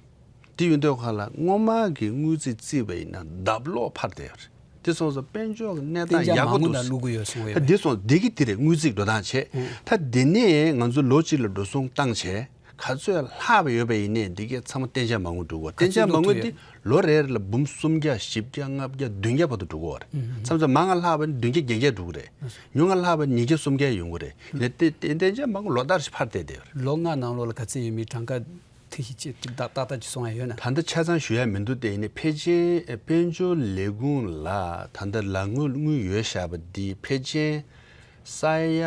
དེ་ཡོད་དུས་ཁ་ལ་སྔོན་མ་གི་དངུལ་རྩིས་རྩིས་པ་ཡིན་ན་ལྡབ་ལོག་འཕར་བསྡད་ཡོད་རེད། དེ་སོང་ཙང་དཔལ་འབྱོར་གྱི་གནས་སྟངས་ཡག་པོ་འདུག་ད་བླུག་གི་ཡོད་གསུང་གི་ཡོད་པས། དེ་སོང་འདི་གི་དེ་རེད་དངུལ་རྩིས་འགྲོ་སྟངས་བྱས། ད་འདི་ནས་ང་ཚོ་ལོ་གཅིག་ལ་འགྲོ་སོང་བཏང་བྱས་ག་ཚོད་ལྷག་པ་ཡོད་པ་ཡིན་ནའི་འདི་གའི་ཚང་མ་གཏན་འཇགས་མ་དངུལ་འགྲོ་གོ་གཏན་འཇགས་མ་དངུལ་འདི་ལོ་རེ་རེ་ལ་འབུམ་སུམ་བརྒྱ་བཞི་བརྒྱ་ལྔ་བརྒྱ་བདུན་བརྒྱ་བར་དུ་འགྲོ་གོ་རེད། མཚམས་མཚམས་མང་ང་ལྷག་པ་ནི་བདུན་བརྒྱ་བརྒྱད་བརྒྱ་འགྲོ་གི་རེད། ཉུང་ང་ལྷག་པ་ཉིས་བརྒྱ་སུམ་བརྒྱ་ཡོང་གི་རེད། ལས་དེ་གཏན་འཇགས་མ་དངུལ་ལོ་ལྟར་ཞིག་འཕར་བསྡད་བསྡད་ཡོད་རེད། ལོ་ལྔ་ནང་ལོགས་ལ་ག་ཚད་ཡོད་མེད་གྲངས་ཀ་ཐིག་ཤིག་ཅིག་ཏག་ཏག་ཏག་ཅིག་གསུང་ཡ་ཡོད་ན། ད་ལྟ་ཆ་ཚང་ཞུ་ཡ་མི་འདུག་དེ་ཡིན་ནའི་ཕལ་ཆེར་དཔལ་འབྱོར་ལས་ཁུངས་ལ་ད་ལྟ་ལག་དངུལ་དངུལ་ཡོད་བཞག་པ་འདི་ཕལ་ཆེར་ས་ཡ་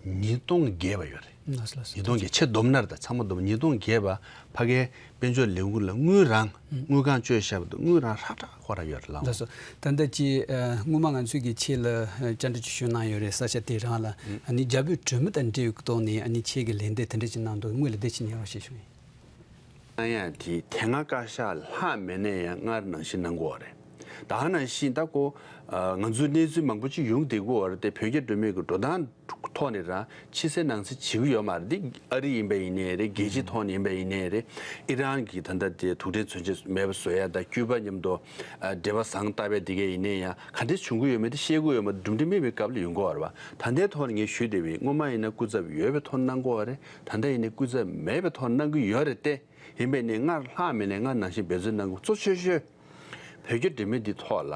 ཉིས་སྟོང་བརྒལ་བ་ཡོད་རེད། ལགས་སོ་ལགས་སོ། ཉིས་སྟོང་བརྒལ་ཆེས་བསྡོམས་ན་རེད། ད་ཚང་མ་བསྡོམས་ཉིས་སྟོང་བརྒལ་བ་ཕ་གའི་དཔལ་འབྱོར་ལས་ཁུངས་ལ་དངུལ་རང་དངུལ་ཁང་བཅོལ་བཞག་པ་དང་དངུལ་རང་ཧྲག་ཧྲག་ཁོ་རང་ཡོད་རེད་ལགས། ལགས་སོ། ད་ལྟ་ཅི་ཨ་སྔོན་མ་ང་ཚོས་ཀྱི་ཁྱེད་ལ་ཨ་བཅར་འདྲི་ཅིག་ཞུས་གནང་ཡོད་རེད། ས་ཆ་དེ་རང་ལ་ཨ་ནི་རྒྱ་བོད་གྲོས་མོལ་དང་འབྲེལ་བའི་ཐོག་ནས་ཨ་ནི་ཁྱེད་ཀྱི་ལན་འདེབས་དེ་འདྲ་ཅིག་གནང་འདུག་དངོས་ལ་བདེ་ཆེན་ཉེ་རང་ཞེས་ཞུ་ཡིན། གནང་ཡ་དེ་དེ་སྔ་བཀའ་ཤག་ལྷག་མེད་ན་ཡང་སྔར་ནང་བཞིན་གནང་དགོས་པ་རེད། ད་ག་ནང་བཞིན་ད་ཁོ་ང་ཚོའི་གནས་ཚུལ་མང་པོ་ཅིག་ཡོང་བསྡད་ཀྱི་ཡོད་རེད་དེ། བོད་རྒྱ་འབྲེལ་མོལ་གྱི་འགྲོ་སྟངས་ཐོག་ནས་རང་ཕྱི་གསལ་ནང་གསལ་བྱེད་ཀྱི་ཡོད་མ་རེད། འདི་ཨ་རི་ཡིན་པ་ཡིན་ནའི་རེད། རྒྱལ་སྤྱིའི་ཐོག་ནས་ཡིན་པ་ཡིན་ནའི་རེད། ཨི་རན་གྱི་ད་ལྟ་དེ་དུག་སྦྲེལ་མཚོན་ཆ་མེད་པ་བཟོ་ཡ་དང་ཀྱུ་པ་མཉམ་དུ་འབྲེལ་བ་བཟང་བཏབ་པའི་དེ་གས་ཡིན་ནའི་ཡང་ག་འདྲས་བྱུང་གི་ཡོད་མེད་དེ་ཤེས་ཀྱི་ཡོད་མ་རེད། གྲུབ་འབྲས་མེད་པའི་སྐབས་ལ་ཡོང་གི་ཡོད་རེད་པ། ད་ལྟའི་ཐོག་ནས་ངས་ཞུས་བསྡད་པའི་སྔོན་མ་ཡིན་ན་སྐུ་ཚབ་ཡོད་པའི་ཐོག་གནང་གི་ཡོད་རེད། ད་ལྟ་ཡིན་ནའི་སྐུ་ཚབ་མེད་པའི་ཐོག་གནང་གི་ཡོད་རེད་དེ། ཡིན་པས་ནི་སྔར་ལྷག་མེད་ནས་སྔར་ནང་བཞིན་འབད་བརྩོན་གནང་དགོས། གཙོ་ཆེ་ཤོས་བོད་རྒྱ་འབྲེལ་མོལ་འདི་ཐོག་ལ་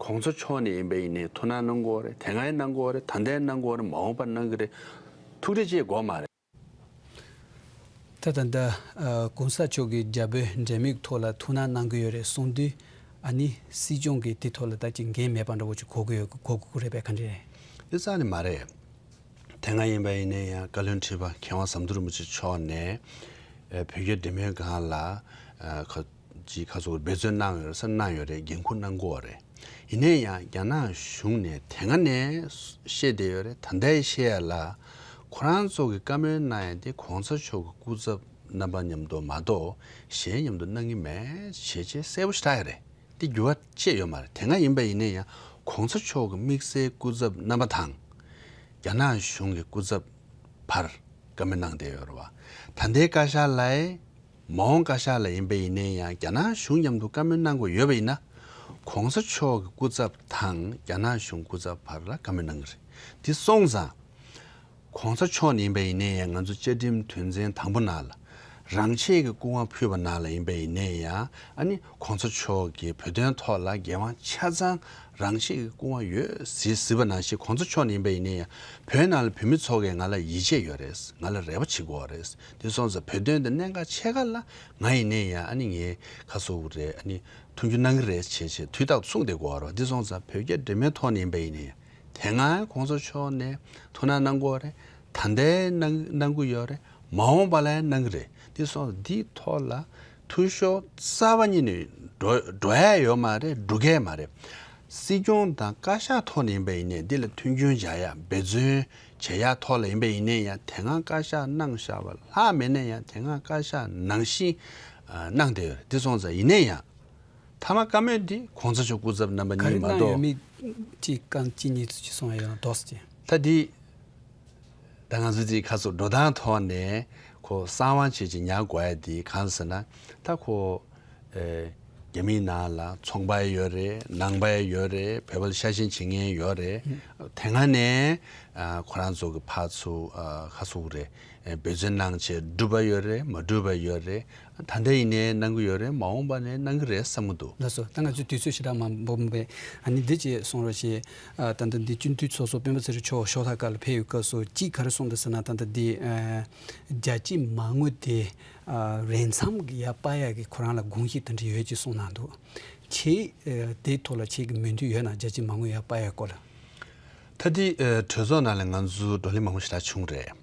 གོང་ས་མཆོག་ནས་ཡིན་པ་ཡིན་ནའི་ཐུགས་སྣང་གནང་དགོས་རེད། དེ་སྔ་ཡང་གནང་དགོས་རེད། ད་ལྟ་ཡང་གནང་དགོས་རེད། མ་འོངས་པར་གནང་གི་རེད། ཐུགས་རེ་ཆེ་དགོས་མ་རེད། ད་ད་ལྟ་ཨ་གོང་ས་མཆོག་གིས་རྒྱ་བོད་འབྲེལ་མོལ་ཐོག་ལ་ཐུགས་སྣང་གནང་གི་ཡོད་རེད་གསུངས་དུས་ཨ་ནི་སྲིད་སྐྱོང་གིས་དེ་ཐོག་ལ་ད་ཅིག་འགན་མེད་པ་འདྲ་བོ་ཅིག་གོ་གི་ཡོད་གོ་དགོས་ཀྱི་རེད་པས་ག་འདྲ་རེད། དེ་རྩ་ནས་མ་རེད། དེ་སྔ་ཡིན་པ་ཡིན་ནའི་ཡང་བཀའ་བློན་ཁྲི་པ་མཁས་དབང་ཟམ་གདོང་རིན་པོ་ཆེ་མཆོག་ནས་ཨ་བོད་རྒྱ་འབྲེལ་མོལ་སྒང་ལ་ཨ་ཁ་ཅིག་ཁ་སོ་འབད་བརྩོན་གནང་ཡོད་རེད་ཟེར་གནང་ཡོད་རེད། འགན་ཁུར་གནང་དགོས་རེད། ཡིན་ནའི་ཡང་རྒྱ་ནག་གཞུང་ནས་དེ་སྔ་ནས་བཤད་བསྡད་ཡོད་རེད། ད་ལྟའི་བཤད་ཡ་ལ་ཁོ་རང་ཚོ་གི་བཀའ་མོལ་གནང་ཡ་དེ་གོང་ས་མཆོག་གི་སྐུ་ཚབ་རྣམ་པ་མཉམ་དུ་མ་གཏོགས་གཞན་མཉམ་དུ་གནང་གི་མེད་བྱས་བྱས་གསལ་པོ་ཞེ་དྲག་ཡོད་རེད། དེ་འགྱུར་བ་ཅི་ཡོད་མ་རེད། དེ་སྔ་ཡིན་པ་ཡིན་ན་ཡང་གོང་ས་མཆོག་གི་དམིགས་བསལ་སྐུ་ཚབ་རྣམ་པ་དང་རྒྱ་ནག་གཞུང་གི་སྐུ་ཚབ་བར་བཀའ་མོལ་གནང་བསྡད་ཡོད་རེད་བ། ད་ལྟའི་བཀའ་ཤག་ལའི་མ་འོངས་བཀའ་ཤག་ལ་ཡིན་པ་ཡིན་ན་ཡང་རྒྱ་ནག་གཞུང་མཉམ་དུ་བཀའ་མོལ་གནང་དགོས་ཡོད་པ་ཡིན་ན་གོང་ས་མཆོག་གི་སྐུ་ཚབ་དང་རྒྱ་ནག་གཞུང་སྐུ་ཚབ་བར་ལ་བཀའ་མོལ་གནང་གི་རེད། དེ་སོང་ཙང་གོང་ས་མཆོག་ནས་ཡིན་པ་ཡིན་ནའི་ཡང་ང་ཚོ་བཅའ་ཁྲིམས་དོན་ཚན་དང་པོ་ནང་ལ་རང་ཆས་ཀྱི་སྐུ་དབང་ཕུལ་བ་ནང་ལ་ཡིན་པ་ཡིན་ནའི་ཡང་ཨ་ནི་གོང་ས་མཆོག་གིས་བོད་དོན་ཐོག་ལ་འགན་དབང་ཆ་ཚང་རང་ཆས་ཀྱི་སྐུ་དབང་ཡོད་ཟེར་ཟེར་བ་ནང་བཞིན་གོང་ས་མཆོག་ནས་ཡིན་པ་ཡིན་ནའི་ཡང་བོད་ནང་ལ་བོད་མི་ཚོ་གིས་ང་ལ་ཡིད་ཆེས་ཡོད་རེད། ང་ལ་རེ་བ་བྱེད་ཀྱི་ཡོད་རེད། དེ་སོང་ཙང་བོད་དོན་དེ་གནད་འགག་ཆེ་ཁག་ལ་ང་ཡིན་ནའི་ཡང་ཨ་ནི་ངས་ཁ་གསོ་གི་རེད། ཨ་ནི་མཐུན་འགྱུར་གནང་གི་རེད་བྱས་བྱས་དུས་རྟག་ཏུ་གསུངས་བསྡད་ཀྱི་ཡོད་རེད། དེ་སོང་ཙང་བོད་རྒྱ་འབྲེལ་མོལ་ཐོག་ནས་ཡིན་པ་ཡིན་ནའི་ཡང་དེ་སྔ་གོང་ས་མཆོག་ནས་ཐུགས་སྣང་གནང་དགོས་རེད། ད་ལྟའི་གནང་གནང་གི་ཡོད་རེད། མ་འོངས་པ་ལ་ཡང་གནང་གི་རེད། དེ་སོང་འདིའི་ཐོག་ལ་འཐུས་ཤོར་རྩ་བ་ཉིད་ནས་འགྲོ་འགྲོ་ཡ་ཡོད་མ་རེད། འགྲོ་གི་མ་རེད། སྲིད་སྐྱོང་དང་བཀའ་ཤག་ཐོག་ནས་ཡིན་པ་ཡིན་ནའི་འདི་ལ་མཐུན་རྐྱེན་སྦྱར་ཡ་འབད་བརྩོན་བྱེད་ཡ་ཐོག་ལ་ཡིན་པ་ཡིན་ནའི་ཡང་དེ་སྔ་བཀའ་ཤག་གནང་བཞག་པ་ལྷག་མེད་ནའི་ཡང་དེ་སྔ་བཀའ་ཤག་ནང་བཞིན་གནང་བསྡད་ཡོད་རེད། དེ་སོང་ཙང་ཡིན་ནའི་ཡང་། མཐའ་མ་བཀའ་མོལ་འདི་གོང་ས་མཆོག་སྐུ་ཚབ་རྣམ་པ་གཉིས་མ་གཏོགས། ག་རེ་གནང་ཡོད་མེད་ཅིག་རྐང་གཅིག་གཉིས་ཅིག་གསུང་ཡ་ཡོང་དོགས་ཀྱི། ད་འདི་ད་ང་ཚོ་འདི་ཁ་སོ་འགྲོ་སྟངས་ཐོག་ནས་ཁོ་གསང་བ་བྱེད་ཅིག་ཉར་དགོས་ཡ་འདི་གང་ཟེར་ན་ད་ཁོ་ཨེ་རྒྱ་མིའི་ནང་ལ་ཚོང་པ་ཡོད་རེད། ནང་པ་ཡོད་རེད། བོད་པ་ལ་ཤ་ཞེན་བྱེད་མཁན་ཡོད་རེད། དེ་སྔ་ནས་ཨ་ཁོ་རང་ཚོ་གི་ཕར་ཚུར་ཨ་ཁ་སོ་རེད། ཨེ་འབད་བརྩོན་གནང་བྱས་འགྲུབ་པ་ཡོད་རེད། མ་འགྲུབ་པ་ཡོད་རེད། ད་ལྟ་ཡིན་ནའི་གནང་གི་ཡོད་རེད། མ་འོངས་པ་ནས་གནང་གི་རེད་བསམ་གི་འདུག་ལགས་སོ། ད་ང་ཚོའི་དུས་ཚོད་ཞེ་དྲག་མང་པོ་མེད། ཨ་ནི་འདི་ཅིག་གསུང་རོགས་བྱེད། ཨ་ད་ལྟ་འདི་སྤྱི་འཐུས་ཚོགས་གཙོ་སྤེན་པ་ཚེ་རིང་མཆོག་ཞོགས་ཐ་ཀ་ལ་ཕེབས་ཡོད་སྐབས་སུ་གཅིག་ག་རེ་གསུངས་འདུག་ཟེར་ན། ད་ལྟ་འདི་ཨ་རྒྱལ་སྤྱིའི་མ་དངུལ་དེ་ཨ་རེ་མཚམས་ཀྱི་ཡར་སྤར་ཡག་གི་ཁོ་རང་ལ་དགོངས་གཞི་དེ་འདྲ་ཡོད་ཅེས་གསུངས་གནང་འདུག་ཁྱེད་ཨ་དེའི་ཐོག་ལ་ཁྱེད་ཀྱི་མོས་མཐུན་ཡོད་ན། རྒྱལ་སྤྱིའི་མ་དངུལ་ཡར་སྤར་ཡག་སྐོར་ལ། ད་ལྟའི་ཨ་གྲོས་ཚོགས་ནང་ལ་ང་ཚོ་བགྲོ་གླེང་མང་པོ་ཞེ་དྲག་བྱུང་རེད།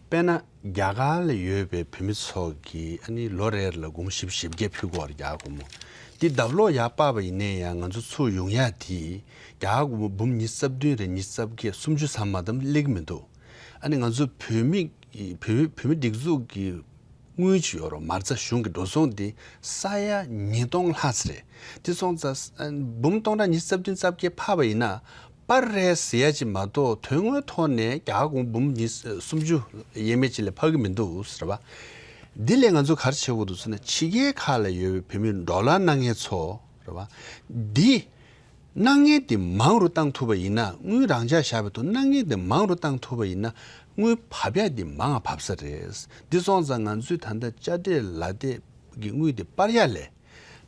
དཔེར་ན་རྒྱ་གར་ལ་ཡོད་པའི་བོད་མི་ཚོ་གིས་ཨ་ནི་ལོ་རེ་ལ་སྒོར་མོ་བཞི་བཅུ་ཞེ་བརྒྱད་ཕུལ་གྱི་ཡོད་རེད། རྒྱ་གར་སྒོར་མོ་འདི་ལྡབ་ལོག་ཡར་སྤར་བ་ཡིན་ནའི་ཡང་ང་ཚོ་ཚུར་ཡོང་ཡ་དེ་རྒྱ་གར་སྒོར་མོ་འབུམ་ཉི་ཤུ་རྩ་བདུན་རེད། ཉི་ཤུ་རྩ་བརྒྱད། སུམ་ཅུ་ཙམ་མ་གཏོགས་སླེབས་ཀྱི་མི་འདུག་ཨ་ནི་ང་ཚོ་བོད་མི་བོད་བོད་མི་སྒྲིག་འཛུགས་ཀྱི་ དངུལ་ཅིག་ཡོད་རེད། མ་རྩ་གཞུང་གི་འགྲོ་སོང་དེ་ས་ཡ་ཉིས་སྟོང་ལྷག་ཙམ་རེད། དེ་སོང་ཙང་འབུམ་སྟོང་ཕྲག་ཉི་ཤུ་རྩ་བདུན་རྩ་བརྒྱད་འཕར་བ་ཡིན་ན། པར་རེད་ཟེར་ཡ་ཅིག་མ་གཏོགས། དོན་དངོས་ཐོག་ནས་རྒྱ་གར་གོང་འབུམ་ཉི་སུམ་ཅུ་ཡས་མས་ཅིག་ལས་འཕར་གྱི་མི་འདུག་ཟེར་བ། འདི་ལས་ང་ཚོས་ག་རེ་བྱེད་དགོས་འདུག་ཟེར་ན། ཕྱི་རྒྱལ་ཁག་ལ་ཡོད་པའི་བོད་མི་ཌོ་ལར་གནང་མཁན་ཚོ་རེད་བ། འདི་གནང་མཁན་དེ་མང་རུ་བཏང་ཐུབ་པ་ཡིན་ན། དངུལ་རང་འཇགས་བཞག་པའི་ཐོག་གནང་མཁན་དེ་མང་རུ་བཏང་ཐུབ་པ་ཡིན་ན། དངུལ་བབས་ཡ་དེ་མང་ང་བབས་ས་རེད། འདི་སོང་ཙང་ང་ཚོས་ད་ལྟ་དཔྱ་ཁྲལ་ལག་དེབ་ཀྱི་དངུལ་དེ་སྤར་ཡ་ལས།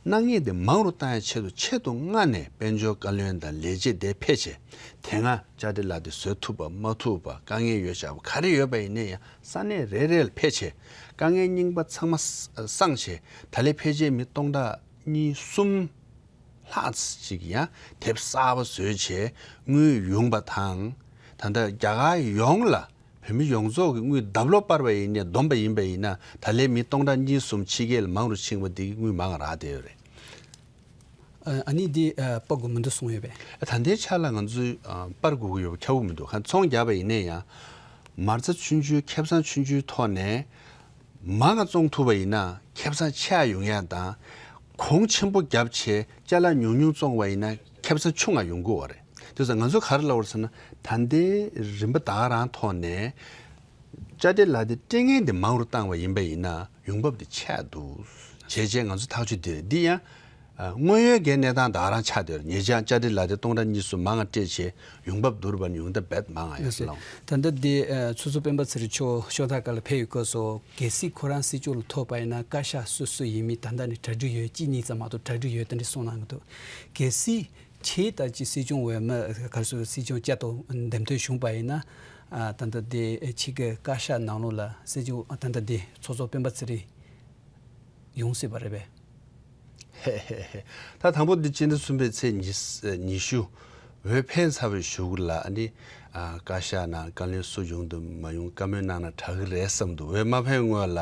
གནང་མཁན་དེ་མང་རུ་བཏང་ཡ་ཆེད་དུ་ཆེད་དུ་མངགས་ནས་དཔལ་འབྱོར་བཀའ་བློན་དང་ལས་བྱེད་དེ་ཕེབས་བྱས། དེ་སྔ་དཔྱ་ཁྲལ་ལག་དེབ་བཟོ་ཐུབ་པ་མ་ཐུབ་པ། དཀའ་ངལ་ཡོད་བཞག་པ་ག་རེ་ཡོད་པ་ཡིན་ནའི་ཡང་ས་གནས་རེ་རེ་ལ་ཕེབས་བྱས། དཀའ་ངལ་རྙིང་པ་ཚང་མ་སངས་བྱས། ད་ལས་ཕལ་ཆེར་མི་སྟོང་ཕྲག་གཉིས་གསུམ་ལྷག་ཅིག་ཡང་དེབ་གསར་པ་བཟོས་བྱས་དངུལ་ཡོང་པ་དང་། ད་ལྟ་རྒྱ་གར་ཡོངས་ལ་བོད་མི་ཡོངས་རྫོགས་ཀྱི་དངུལ་ལྡབ་ལོག་སྤར་བ་ཡིན་ནའི་བསྡོམས་པ་ཡིན་པ་ཡིན་ན། ད་ལས་མི་སྟོང་ཕྲག་གཉིས་གསུམ་ཕྱི་རྒྱལ་ལ་མང་རུ་ཕྱིན་པ་འདི་གི་དངུལ་མང་རག་བསྡད་ཡོད་རེད། ཨ་ཨ་ནི་འདི་ཨ་སྤར་དགོས་མི་འདུག་གསུངས་ཡོད་པས། ད་ལྟའི་ཆ་ལ་ང་ཚོས་ཨ་སྤར་དགོས་ཀྱི་ཡོད་པ་ཁྱབ་ཀྱི་མི་འདུག་ག་ཚོང་བརྒྱབ་པ་ཡིན་ནའི་ཡང་མ་རྩ་ཆུང་ཆུང་ཁེ་བཟང་ཆུང་ཆུང་ཐོག་ནས་མང་ང་བཙོང་ཐུབ་པ་ཡིན་ན། ཁེ་བཟང་ཆེ་བ་ཡོང་ཡ་དང་། གོང་ཆེན་པོ་བརྒྱབ་བྱས་ཅ་ལག་ཉུང་ཉུང་བཙོང་བ་ཡིན་ན་ཁེ་བཟང་ཆུང་ང་ཡོང་གི་ཡོད་རེད། དེ་ཚོ་ང་ཚོས་ག་རེ་ལབ་པ་རེད་ཟེར་ན། ད་ལྟའི་རིམ་པ་ད་ག་རང་ཐོག་ནས་དཔྱ་ཁྲལ་ལག་དེབ་སྤྲད་མཁན་དེ་མང་རུ་བཏང་བ་ཡིན་པ་ཡིན་ན་ཡོང་འབབ་དེ་ཆག་འདུག་བྱས་རྗེས་ང་ཚོ་ཐག་གཅོད་དེ་རེད། འདི་ཡང་ཨ་དངོས་ཡོད་ཀྱི་གནས་སྟངས་ད་ག་རང་ཆགས་བསྡད་ཡོད་རེད། ཉེ་ཆར་དཔྱ་ཁྲལ་ལག་དེབ་སྟོང་ཕྲག་གཉིས་གསུམ་མང་ང་སྤྲད་བྱས་ཡོང་འབབ་བསྡུར་བ་ནི་ཡོང་འབབ་རྦད་མང་ང་ཡོད་ཟེར་ལ། ད་ལྟ་འདི་ཨ་ཚོགས་གཙོ་སྤེན་པ་ཚེ་རིང་མཆོག་ཤོག་ཐག་ཁ་ལ་ཕེབས་ཡོད་སྐབས་སུ། གལ་སྲིད་ཁོ་རང་སྲིད་སྐྱོང་ལ་ཐོབ་པ་ཡིན་ན་བཀའ་ཤག་སུ་སུ་ཡིན་མིན་ད་ལྟ་ནས་གྲ་སྒྲིག་ཡོད། གཅིག་གཉིས་ཙམ་མ་གཏོགས་གྲ་སྒྲིག་ཡོད་དེ་འདྲ་གསུངས་གནང་གི་འདུག་གལ་སྲིད་ཁྱེད་ལྟ་ཅི་སྲིད་སྐྱོང་འོས་མི་ག་རེ་ཟེར། སྲིད་སྐྱོང་བསྐྱར་དུ་འདེམས་ཐོན་བྱུང་པ་ཡིན་ན། ཨ་ད་ལྟ་དེ་ཁྱེད་ཀྱི་བཀའ་ཤག་ནང་ལོགས་ལ་སྲིད་སྐྱོང་ད་ལྟ་དེ་ཚོགས་གཙོ་སྤེན་པ་ཚེ་རིང་ཡོང་སྲིད་པ་རེད་པས། ཧེ་ཧེ་ཧེ། ད་དང་པོ་འདི་སྤྱི་ཟླ་གསུམ་པའི་ཚེས་ཉི་ཤུ་འོས་འཕེན་ཚར་བའི་གཞུག་ལ་ཨ་ནི། ཨ་བཀའ་ཤག་ནང་བཀའ་བློན་སུ་ཡོང་དང་མ་ཡོང་བཀའ་མོལ་གནང་ན་དྲག་གི་རེད་བསམ་འདུག་འོས་མ་འཕེན་སྔོན་ལ་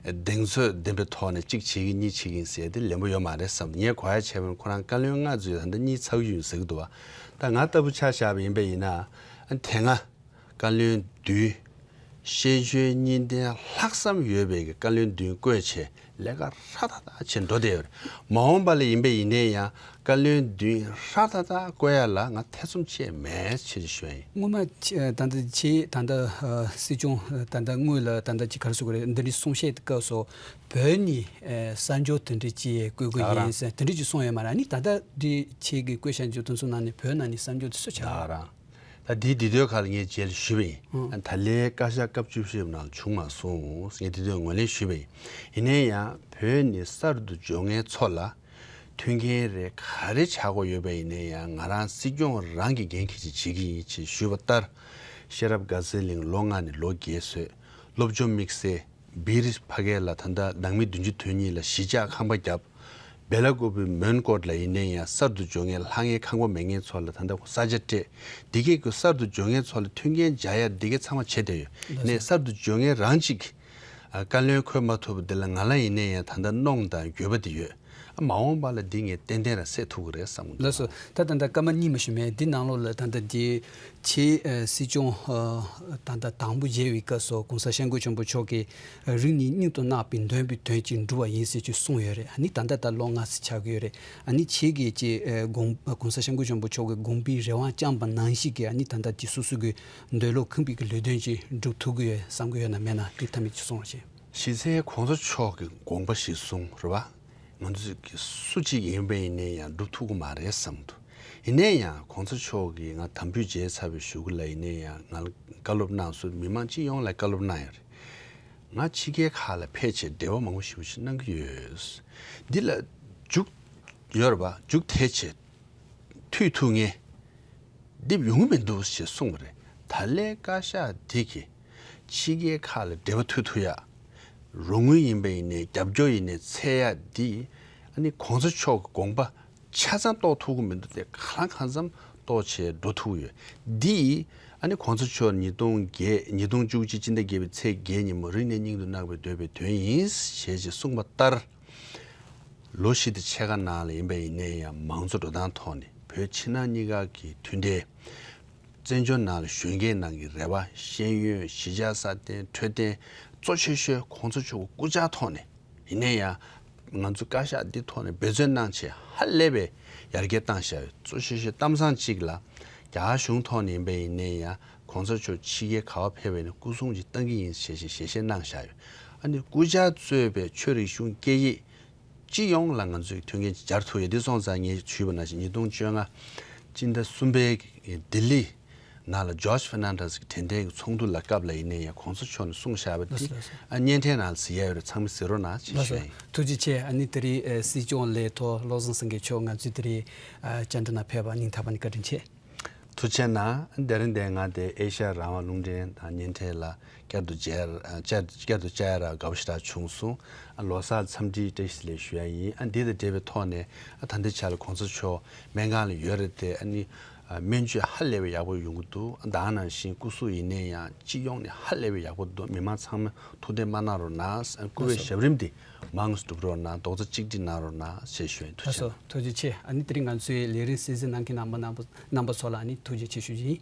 གདེང་ཚོད་ལྡན་པའི་ཐོག་ནས་གཅིག་བྱེད་ཀྱི་གཉིས་བྱེད་ཀྱི་ཡིན་ཟེར་དེ་ལན་པོ་ཡོད་མ་རེད་བསམ་འདུག་ངས་གོ་ཡ་བྱས་པ་ན་ཁོ་རང་བཀའ་བློན་ལྔ་ཚུད་ད་ལྟ་གཉིས་ཚར་གྱི་ཡོད་ཟེར་གྱི་འདུག་བ། ད་ང་ལྟ་བུ་ཆ་བཞག་པ་ཡིན་པ་ཡིན་ན། ཨ་དེ་སྔ་བཀའ་བློན་བདུན། ཤེས་འཇོན་གཉིས་ལྡན་ལྷག་བསམ་ཡོད་པའི་གི་བཀའ་བློན་བདུན་བསྐོས་བྱས་ལས་ཀ་ཧྲ་ཏག་ཏག་བྱས་འགྲོ་བསྡད་ཡོད་རེད། མ་འོངས་པ་ལ་ཡིན་པ་ཡིན་ནའི་ཡང་བཀའ་བློན་བདུན་ཧྲ་ཏག་ཏག་བསྐོ་ཡ་ལ་ང་ཐེ་ཚོམ་བཅས་མེད་ཅེས་ཞུ་ཡ་ཡིན། སྔོན་མ་ཆེ་ད་ལྟ་ཆེ་ད་ལྟ་ཨ་སྲིད་སྐྱོང་ད་ལྟ་དངོས་ལ་ད་ལྟ་ཅི་ག་རེ་ཟེར་དགོས་རེད། འདི་འདྲའི་གསུང་བཤད་སྐབས་སུ་བོད་ནས་ཨ་གསར་འབྱོར་དེ་འདྲ་ཅིག་བསྐོ་དགོས་ཡིན་ཟེར་དེ་འདྲ་ཅིག་གསུངས་ཡོད་མ་རེད། ཨ་ནི་ད་ལྟ་འདི་ཆེ་གི་བསྐོས་བཞག་རྒྱུ་དེ་ཚོ་ནང་ནས་བོད་ནང་ནས་གསར་འབྱོར་དེ་སུ་ཆགས། ད་རང་ད་འདི་འདི་དོན་ཁག་ལ་ངས་རྗེས་ལ་ཞུས་པ་ཡིན། ཨང་། ད་ལན་བཀའ་ཤག་སྐབས་བཅུ་བཞི་པའི་ནང་ལ་བྱུང་མ་སོང་། ངས་འདི་དོན་ངོས་ལེན་ཞུས་པ་ཡིན། ཡིན་ནའི་ཡང་བོད་ནས་གསར་དུ་འབྱོར་མཁན་ཚོ་ལ་མཐུན་རྐྱེན་རེ་ག་རེ་ཆགས་དགོས་ཡོད་པ་ཡིན་ནའི་ཡང་ང་རང་སྲིད་སྐྱོང་རང་གི་འགན་འཁྱེར་ཅིག་བྱེད་ཀྱི་ཡིན་ཅེས་ཞུས་པ་ལྟར། ཤེས་རབ་དགའ་ཚལ་གླིང་ལོ་ལྔ་ནས་ལོ་བརྒྱད་བཟོས། སློབ་སྦྱོང་དམིགས་བསལ། སྦིར་ཕ་གི་ལ་ད་ལྟ་ནང་མི་བདུན་ཅུ་དོན་གཉིས་ལ་གཞིས་ཆགས་ཁང་པ་བརྒྱབ། སྦེ་ལ་ཀོབ་པི་མོན་གྷོ་ལ་ཡིན་ནའི་ཡང་གསར་དུ་འབྱོར་མཁན་ལྷང་ངེ་ཁང་པ་མེད་མཁན་ཚོ་ལ་ད་ལྟ་ས་ཆ་སྤྲད། འདི་གས་ཀྱི་གསར་དུ་འབྱོར་མཁན་ཚོ་ལ་མཐུན་རྐྱེན་སྦྱར་ཡ་འདི་གས་ཚང་མ་བྱས་བསྡད་ཡོད། ལགས་སོ། ནས་གསར་དུ་འབྱོར་མཁན་རང་གཅིག་ཨ་བཀའ་བློན་འཁོད་མ་ཐུབ་པ་འདི་ལ་ང་ལ་ཡིན་ནའི་ཡང་ད་ལྟ་གནོང་དང་འགྱོད་པ་འདི་ཡོད། ཨ་མ་འོངས་པ་ལ་འདི་ངས་ཏན་ཏན་ར་སེལ་ཐུབ་ཀྱི་རེད་བསམ་གྱི་འདུག་ལགས་སོ། ད་ད་ལྟ་སྐར་མ་གཉིས་མ་ཞུ་མེད་འདི་ནང་ལོགས་ལ་ད་ལྟ་འདི་ཆེས་ཨ་སྲིད་སྐྱོང་ཨ་ད་ལྟ་དང་པོ་མཇལ་བའི་སྐབས་སུ་གོང་ས་སྐྱབས་མགོན་ཆེན་པོ་མཆོག་གིས་རིང་ནས་སྙིང་དུ་བརྣག་པའི་འདོན་པའི་དོན་གྱིས་འགྲུབ་པ་ཡིན་ཟེར་ཅིག་གསུངས་ཡོད་རེད། ཨ་ནི་ད་ལྟ་ད་ལོ་ལྔ་ཙམ་ཆགས་ཀྱི་ཡོད་རེད། ཨ་ནི་ཁྱེད་ཀྱིས་ཅིག་ཨ་དགོངས་གོང་ས་སྐྱབས་མགོན་ཆེན་པོ་མཆོག་གི་དགོངས་པའི་རེ་བ་བཅངས་པ་ནང་བཞིན་གྱི་ཨ་ནི་ད་ལྟ་ཅིག་སོ་སོ་གི་འདོད་བློ་ཁེངས་པའི་གི་ལས་དོན་ཅིག་འགྲུབ་ཐུབ་ཀྱི་ཡོད་བསམ་གྱི་ཡོད་ན་མེད་ན་དེ་ཐ་མའི་ཅིག་གསུང་རོགས་བྱེད། གཞི་རྩའི་གོང་ས་མཆོག་གི་དགོངས་པ་གཞིར་བཟུང་རེད་བ། ང་ཚོ་གི་སུ་གཅིག་ཡིན་པ་ཡིན་ནའི་ཡང་སྒྲུབ་ཐུབ་ཀྱི་མ་རེད་བསམ་འདུག་ཡིན་ནའི་ཡང་གོང་ས་མཆོག་གིས་ང་དམ་འབུལ་མཇལ་ཚར་བའི་གཞུག་གུ་ལ་ཡིན་ནའི་ཡང་ང་ལ་བཀའ་སློབ་གནང་སོང་། མི་མང་སྤྱི་ཡོངས་ལ་བཀའ་སློབ་གནང་ཡོད་རེད། ང་ཕྱི་རྒྱལ་ཁག་ལ་ཕེབས་བྱས་འབྲེལ་བ་མང་པོ་ཞེ་པོ་ཞིག་གནང་གི་ཡོད། འདི་ལ་མཇུག་ཡོད་རེད་བ། མཇུག་དེད་བྱས་མཐུད་ཐུབ་མཁན་འདེབས་ཡོང་གི་མི་འདུག་ཞེས་གསུངས་པ་རེད། ད་ལན་བཀའ་ཤག་འདི་གིས་ཕྱི་རྒྱལ་ཁག་ལ་འབྲེལ་བ་མཐུད་ཐུབ་ཡ་རོགས་དངུལ་ཡིན་པ་ཡིན་ནའི་རྒྱབ་སྐྱོར་ཡིན་ནའི་འཚོལ་ཡ་འདི་ཨ་ནི་གོང་ས་མཆོག་གི་དགོངས་པ་ཆ་ཚང་རྟོགས་ཐུབ་ཀྱི་མི་འདུག་སྟེ། གང་ལ་གང་འཚམ་རྟོགས་བྱས་འགྲོ་ཐུབ་ཀྱི་ཡོད། འདི་ཨ་ནི་གོང་ས་མཆོག་ཉིས་སྟོང་བརྒྱད་ཉིས་སྟོང་བཅུ་གཅིག་སྤྱི་ཟླ་བརྒྱད་པའི་ཚེས་བརྒྱད་ཉིན་མོ་རིང་ནས་སྙིང་དུ་བརྣག་པའི་འདོད་པའི་དོན་ཡིན་ཞེས་ཅིག་གསུངས་པ་ལྟར། ལོ་བཞི་དང་ཕྱེད་ཀ་ནང་ལ་ཡིན་པ་ཡིན་ནའི་ཡང་མང་གཙོ་འགྲོ་སྟངས་ཐོག་ནས་བོད་ཕྱི་ནང་གཉིས་ཀ་གི་མཐུན་འབྲེལ། བཙན་བྱོལ་ནང་ལ་གཞོན་སྐྱེས་ནང་གི་རེ་བ། ཤེས་ཡོན། གཞིས་ཆགས་སྲ་བརྟན། འཕྲོད་བསྟེན། གཙོ་ཆེ་ཤོས་གོང་ས་མཆོག་གི་སྐུ་ཕྱྭ་ཐོག་ནས་ཡིན་ན་ཡང་ང་ཚོ་བཀའ་ཤག་འདི་ཐོག་ནས་འབད་བརྩོན་གནང་བྱས་ཧ་ལས་པའི་ཡར་རྒྱས་བཏང་བཞག་ཡོད། གཙོ་ཆེ་ཤོས་གཏམ་བཟང་གཅིག་ལ་རྒྱ་གར་གཞུང་ཐོག་ནས་ཡིན་པ་ཡིན་ན་ཡང་གོང་ས་མཆོག་ཕྱི་རྒྱལ་ག་པར་ཕེབས་པ་ཡིན་ན་སྐུ་སྲུང་ཅིག་བཏང་གི་ཡིན་ཞེས་ཞེས་ཞལ་བཞེས་གནང་བཞག་ཡོད། ཨ་ནི་སྐུ་ཕྱྭ་གཙོས་པའི་ཆོས་རིག་གཞུང་སྐད་ཡིག་སྤྱི་ཡོངས་ལ་ང་ཚོས་མཐུན་རྐྱེན་ཅིག་སྦྱར་ཐུབ་ཡོད། འདི་སོང་ཙང་ངས་ཞུས་པ་ནང་བཞིན་ཉིས་སྟོང་བཅོ་ལྔ་སྤྱི་ཟླ་གསུམ་པའི་ལྡི་ལི་ནང་ལ་ཇོརྗ་ཕེར་ནན་ཌེས་ཀྱི་དྲན་རྟེན་གྱི་ཚོགས་འདུ་ལ་སྐབས་ལ་ཡིན་ནའི་ཡང་གོང་ས་མཆོག་ནས་གསུངས་བཞག་པ་འདི་ཨ་བརྙན་འཕྲིན་ནང་ལ་གཟིགས་ཡ་ཡོད་རེད། ཚང་མས་གཟིགས་རོགས་གནང་ཞེས་ཞུ་ཡ་ཡིན། ཐུགས་རྗེ་ཆེ། ཨ་ནི་དེ་རིང་ཨ་སྲིད་སྐྱོང་ལས་ཐོག་བློ་བཟང་སེང་གེ་མཆོག་ང་ཚོའི་དེ་རིང་ཨ་བཅར་འདྲི་ནང་ཕེབས་པར་སྙིང་ཐག་པ་ནས་བཀའ་དྲིན་ཆེ། ཐུགས་རྗེ་གནང་། དེ་རིང་འདིར་ང་དེ་ཨེ་ཤ་ཡ་རང་དབང་རླུང་འཕྲིན་དང་བརྙན་འཕྲིན་ལ་བསྐྱར་དུ་མཇལ་བསྐྱར་དུ་བཅར་ཡ་ལ་དགའ་པོ་ཞེ་དྲག་བྱུང་སོང་། ལོ་གསར་འཚམས་འདྲིའི་བཀྲ་ཤིས་བདེ་ལེགས་ཞུ་ཡ་ཡིན། འདི་དང་འབྲེལ་བའི་ཐོག་ནས་ད་ལྟའི་ཆ་ལ་གོང་ས་མཆོག་སྨན་ཁང་ལ་ཡོད་རེད་དེ། ཨ་ནི་སྨན་བཅོས་ཧ་ལས་པའི་ཡག་པོ་ཡོང་གི་འདུག་ད་ག་ནང་བཞིན་སྐུ་གཟུགས་ཡིན་ནའི་ཡང་སྤྱི་ཡོངས་ནས་ཧ་ལས་པའི་ཡག་པོ་འདུག་མི་མང་ཚང་མས་ཐུགས་འདེད་མ་གནང་རོགས་གནང་། སྐུ་པའི་ཞབས་རིམ་འདི་མང་དུ་འགྲུབ་རོགས་གནང་། རྡོག་རྩ་གཅིག་སྒྲིལ་གནང་རོགས་གནང་ཞེས་ཞུ་ཡིན། ཐུགས་རྗེ་ཆེ། ཐུགས་རྗེ་ཆེ། ཨ་ནི་དེ་རིང་ང་ཚོའི་ལས་རིམ་གསན་གཟིགས་གནང་མཁན་རྣམ་པ་རྣམ་པ་ཚོ་ལ་ཨ་ནི་ཐུགས་རྗེ་ཆེ་ཞུ་རྒྱུ་ཡིན།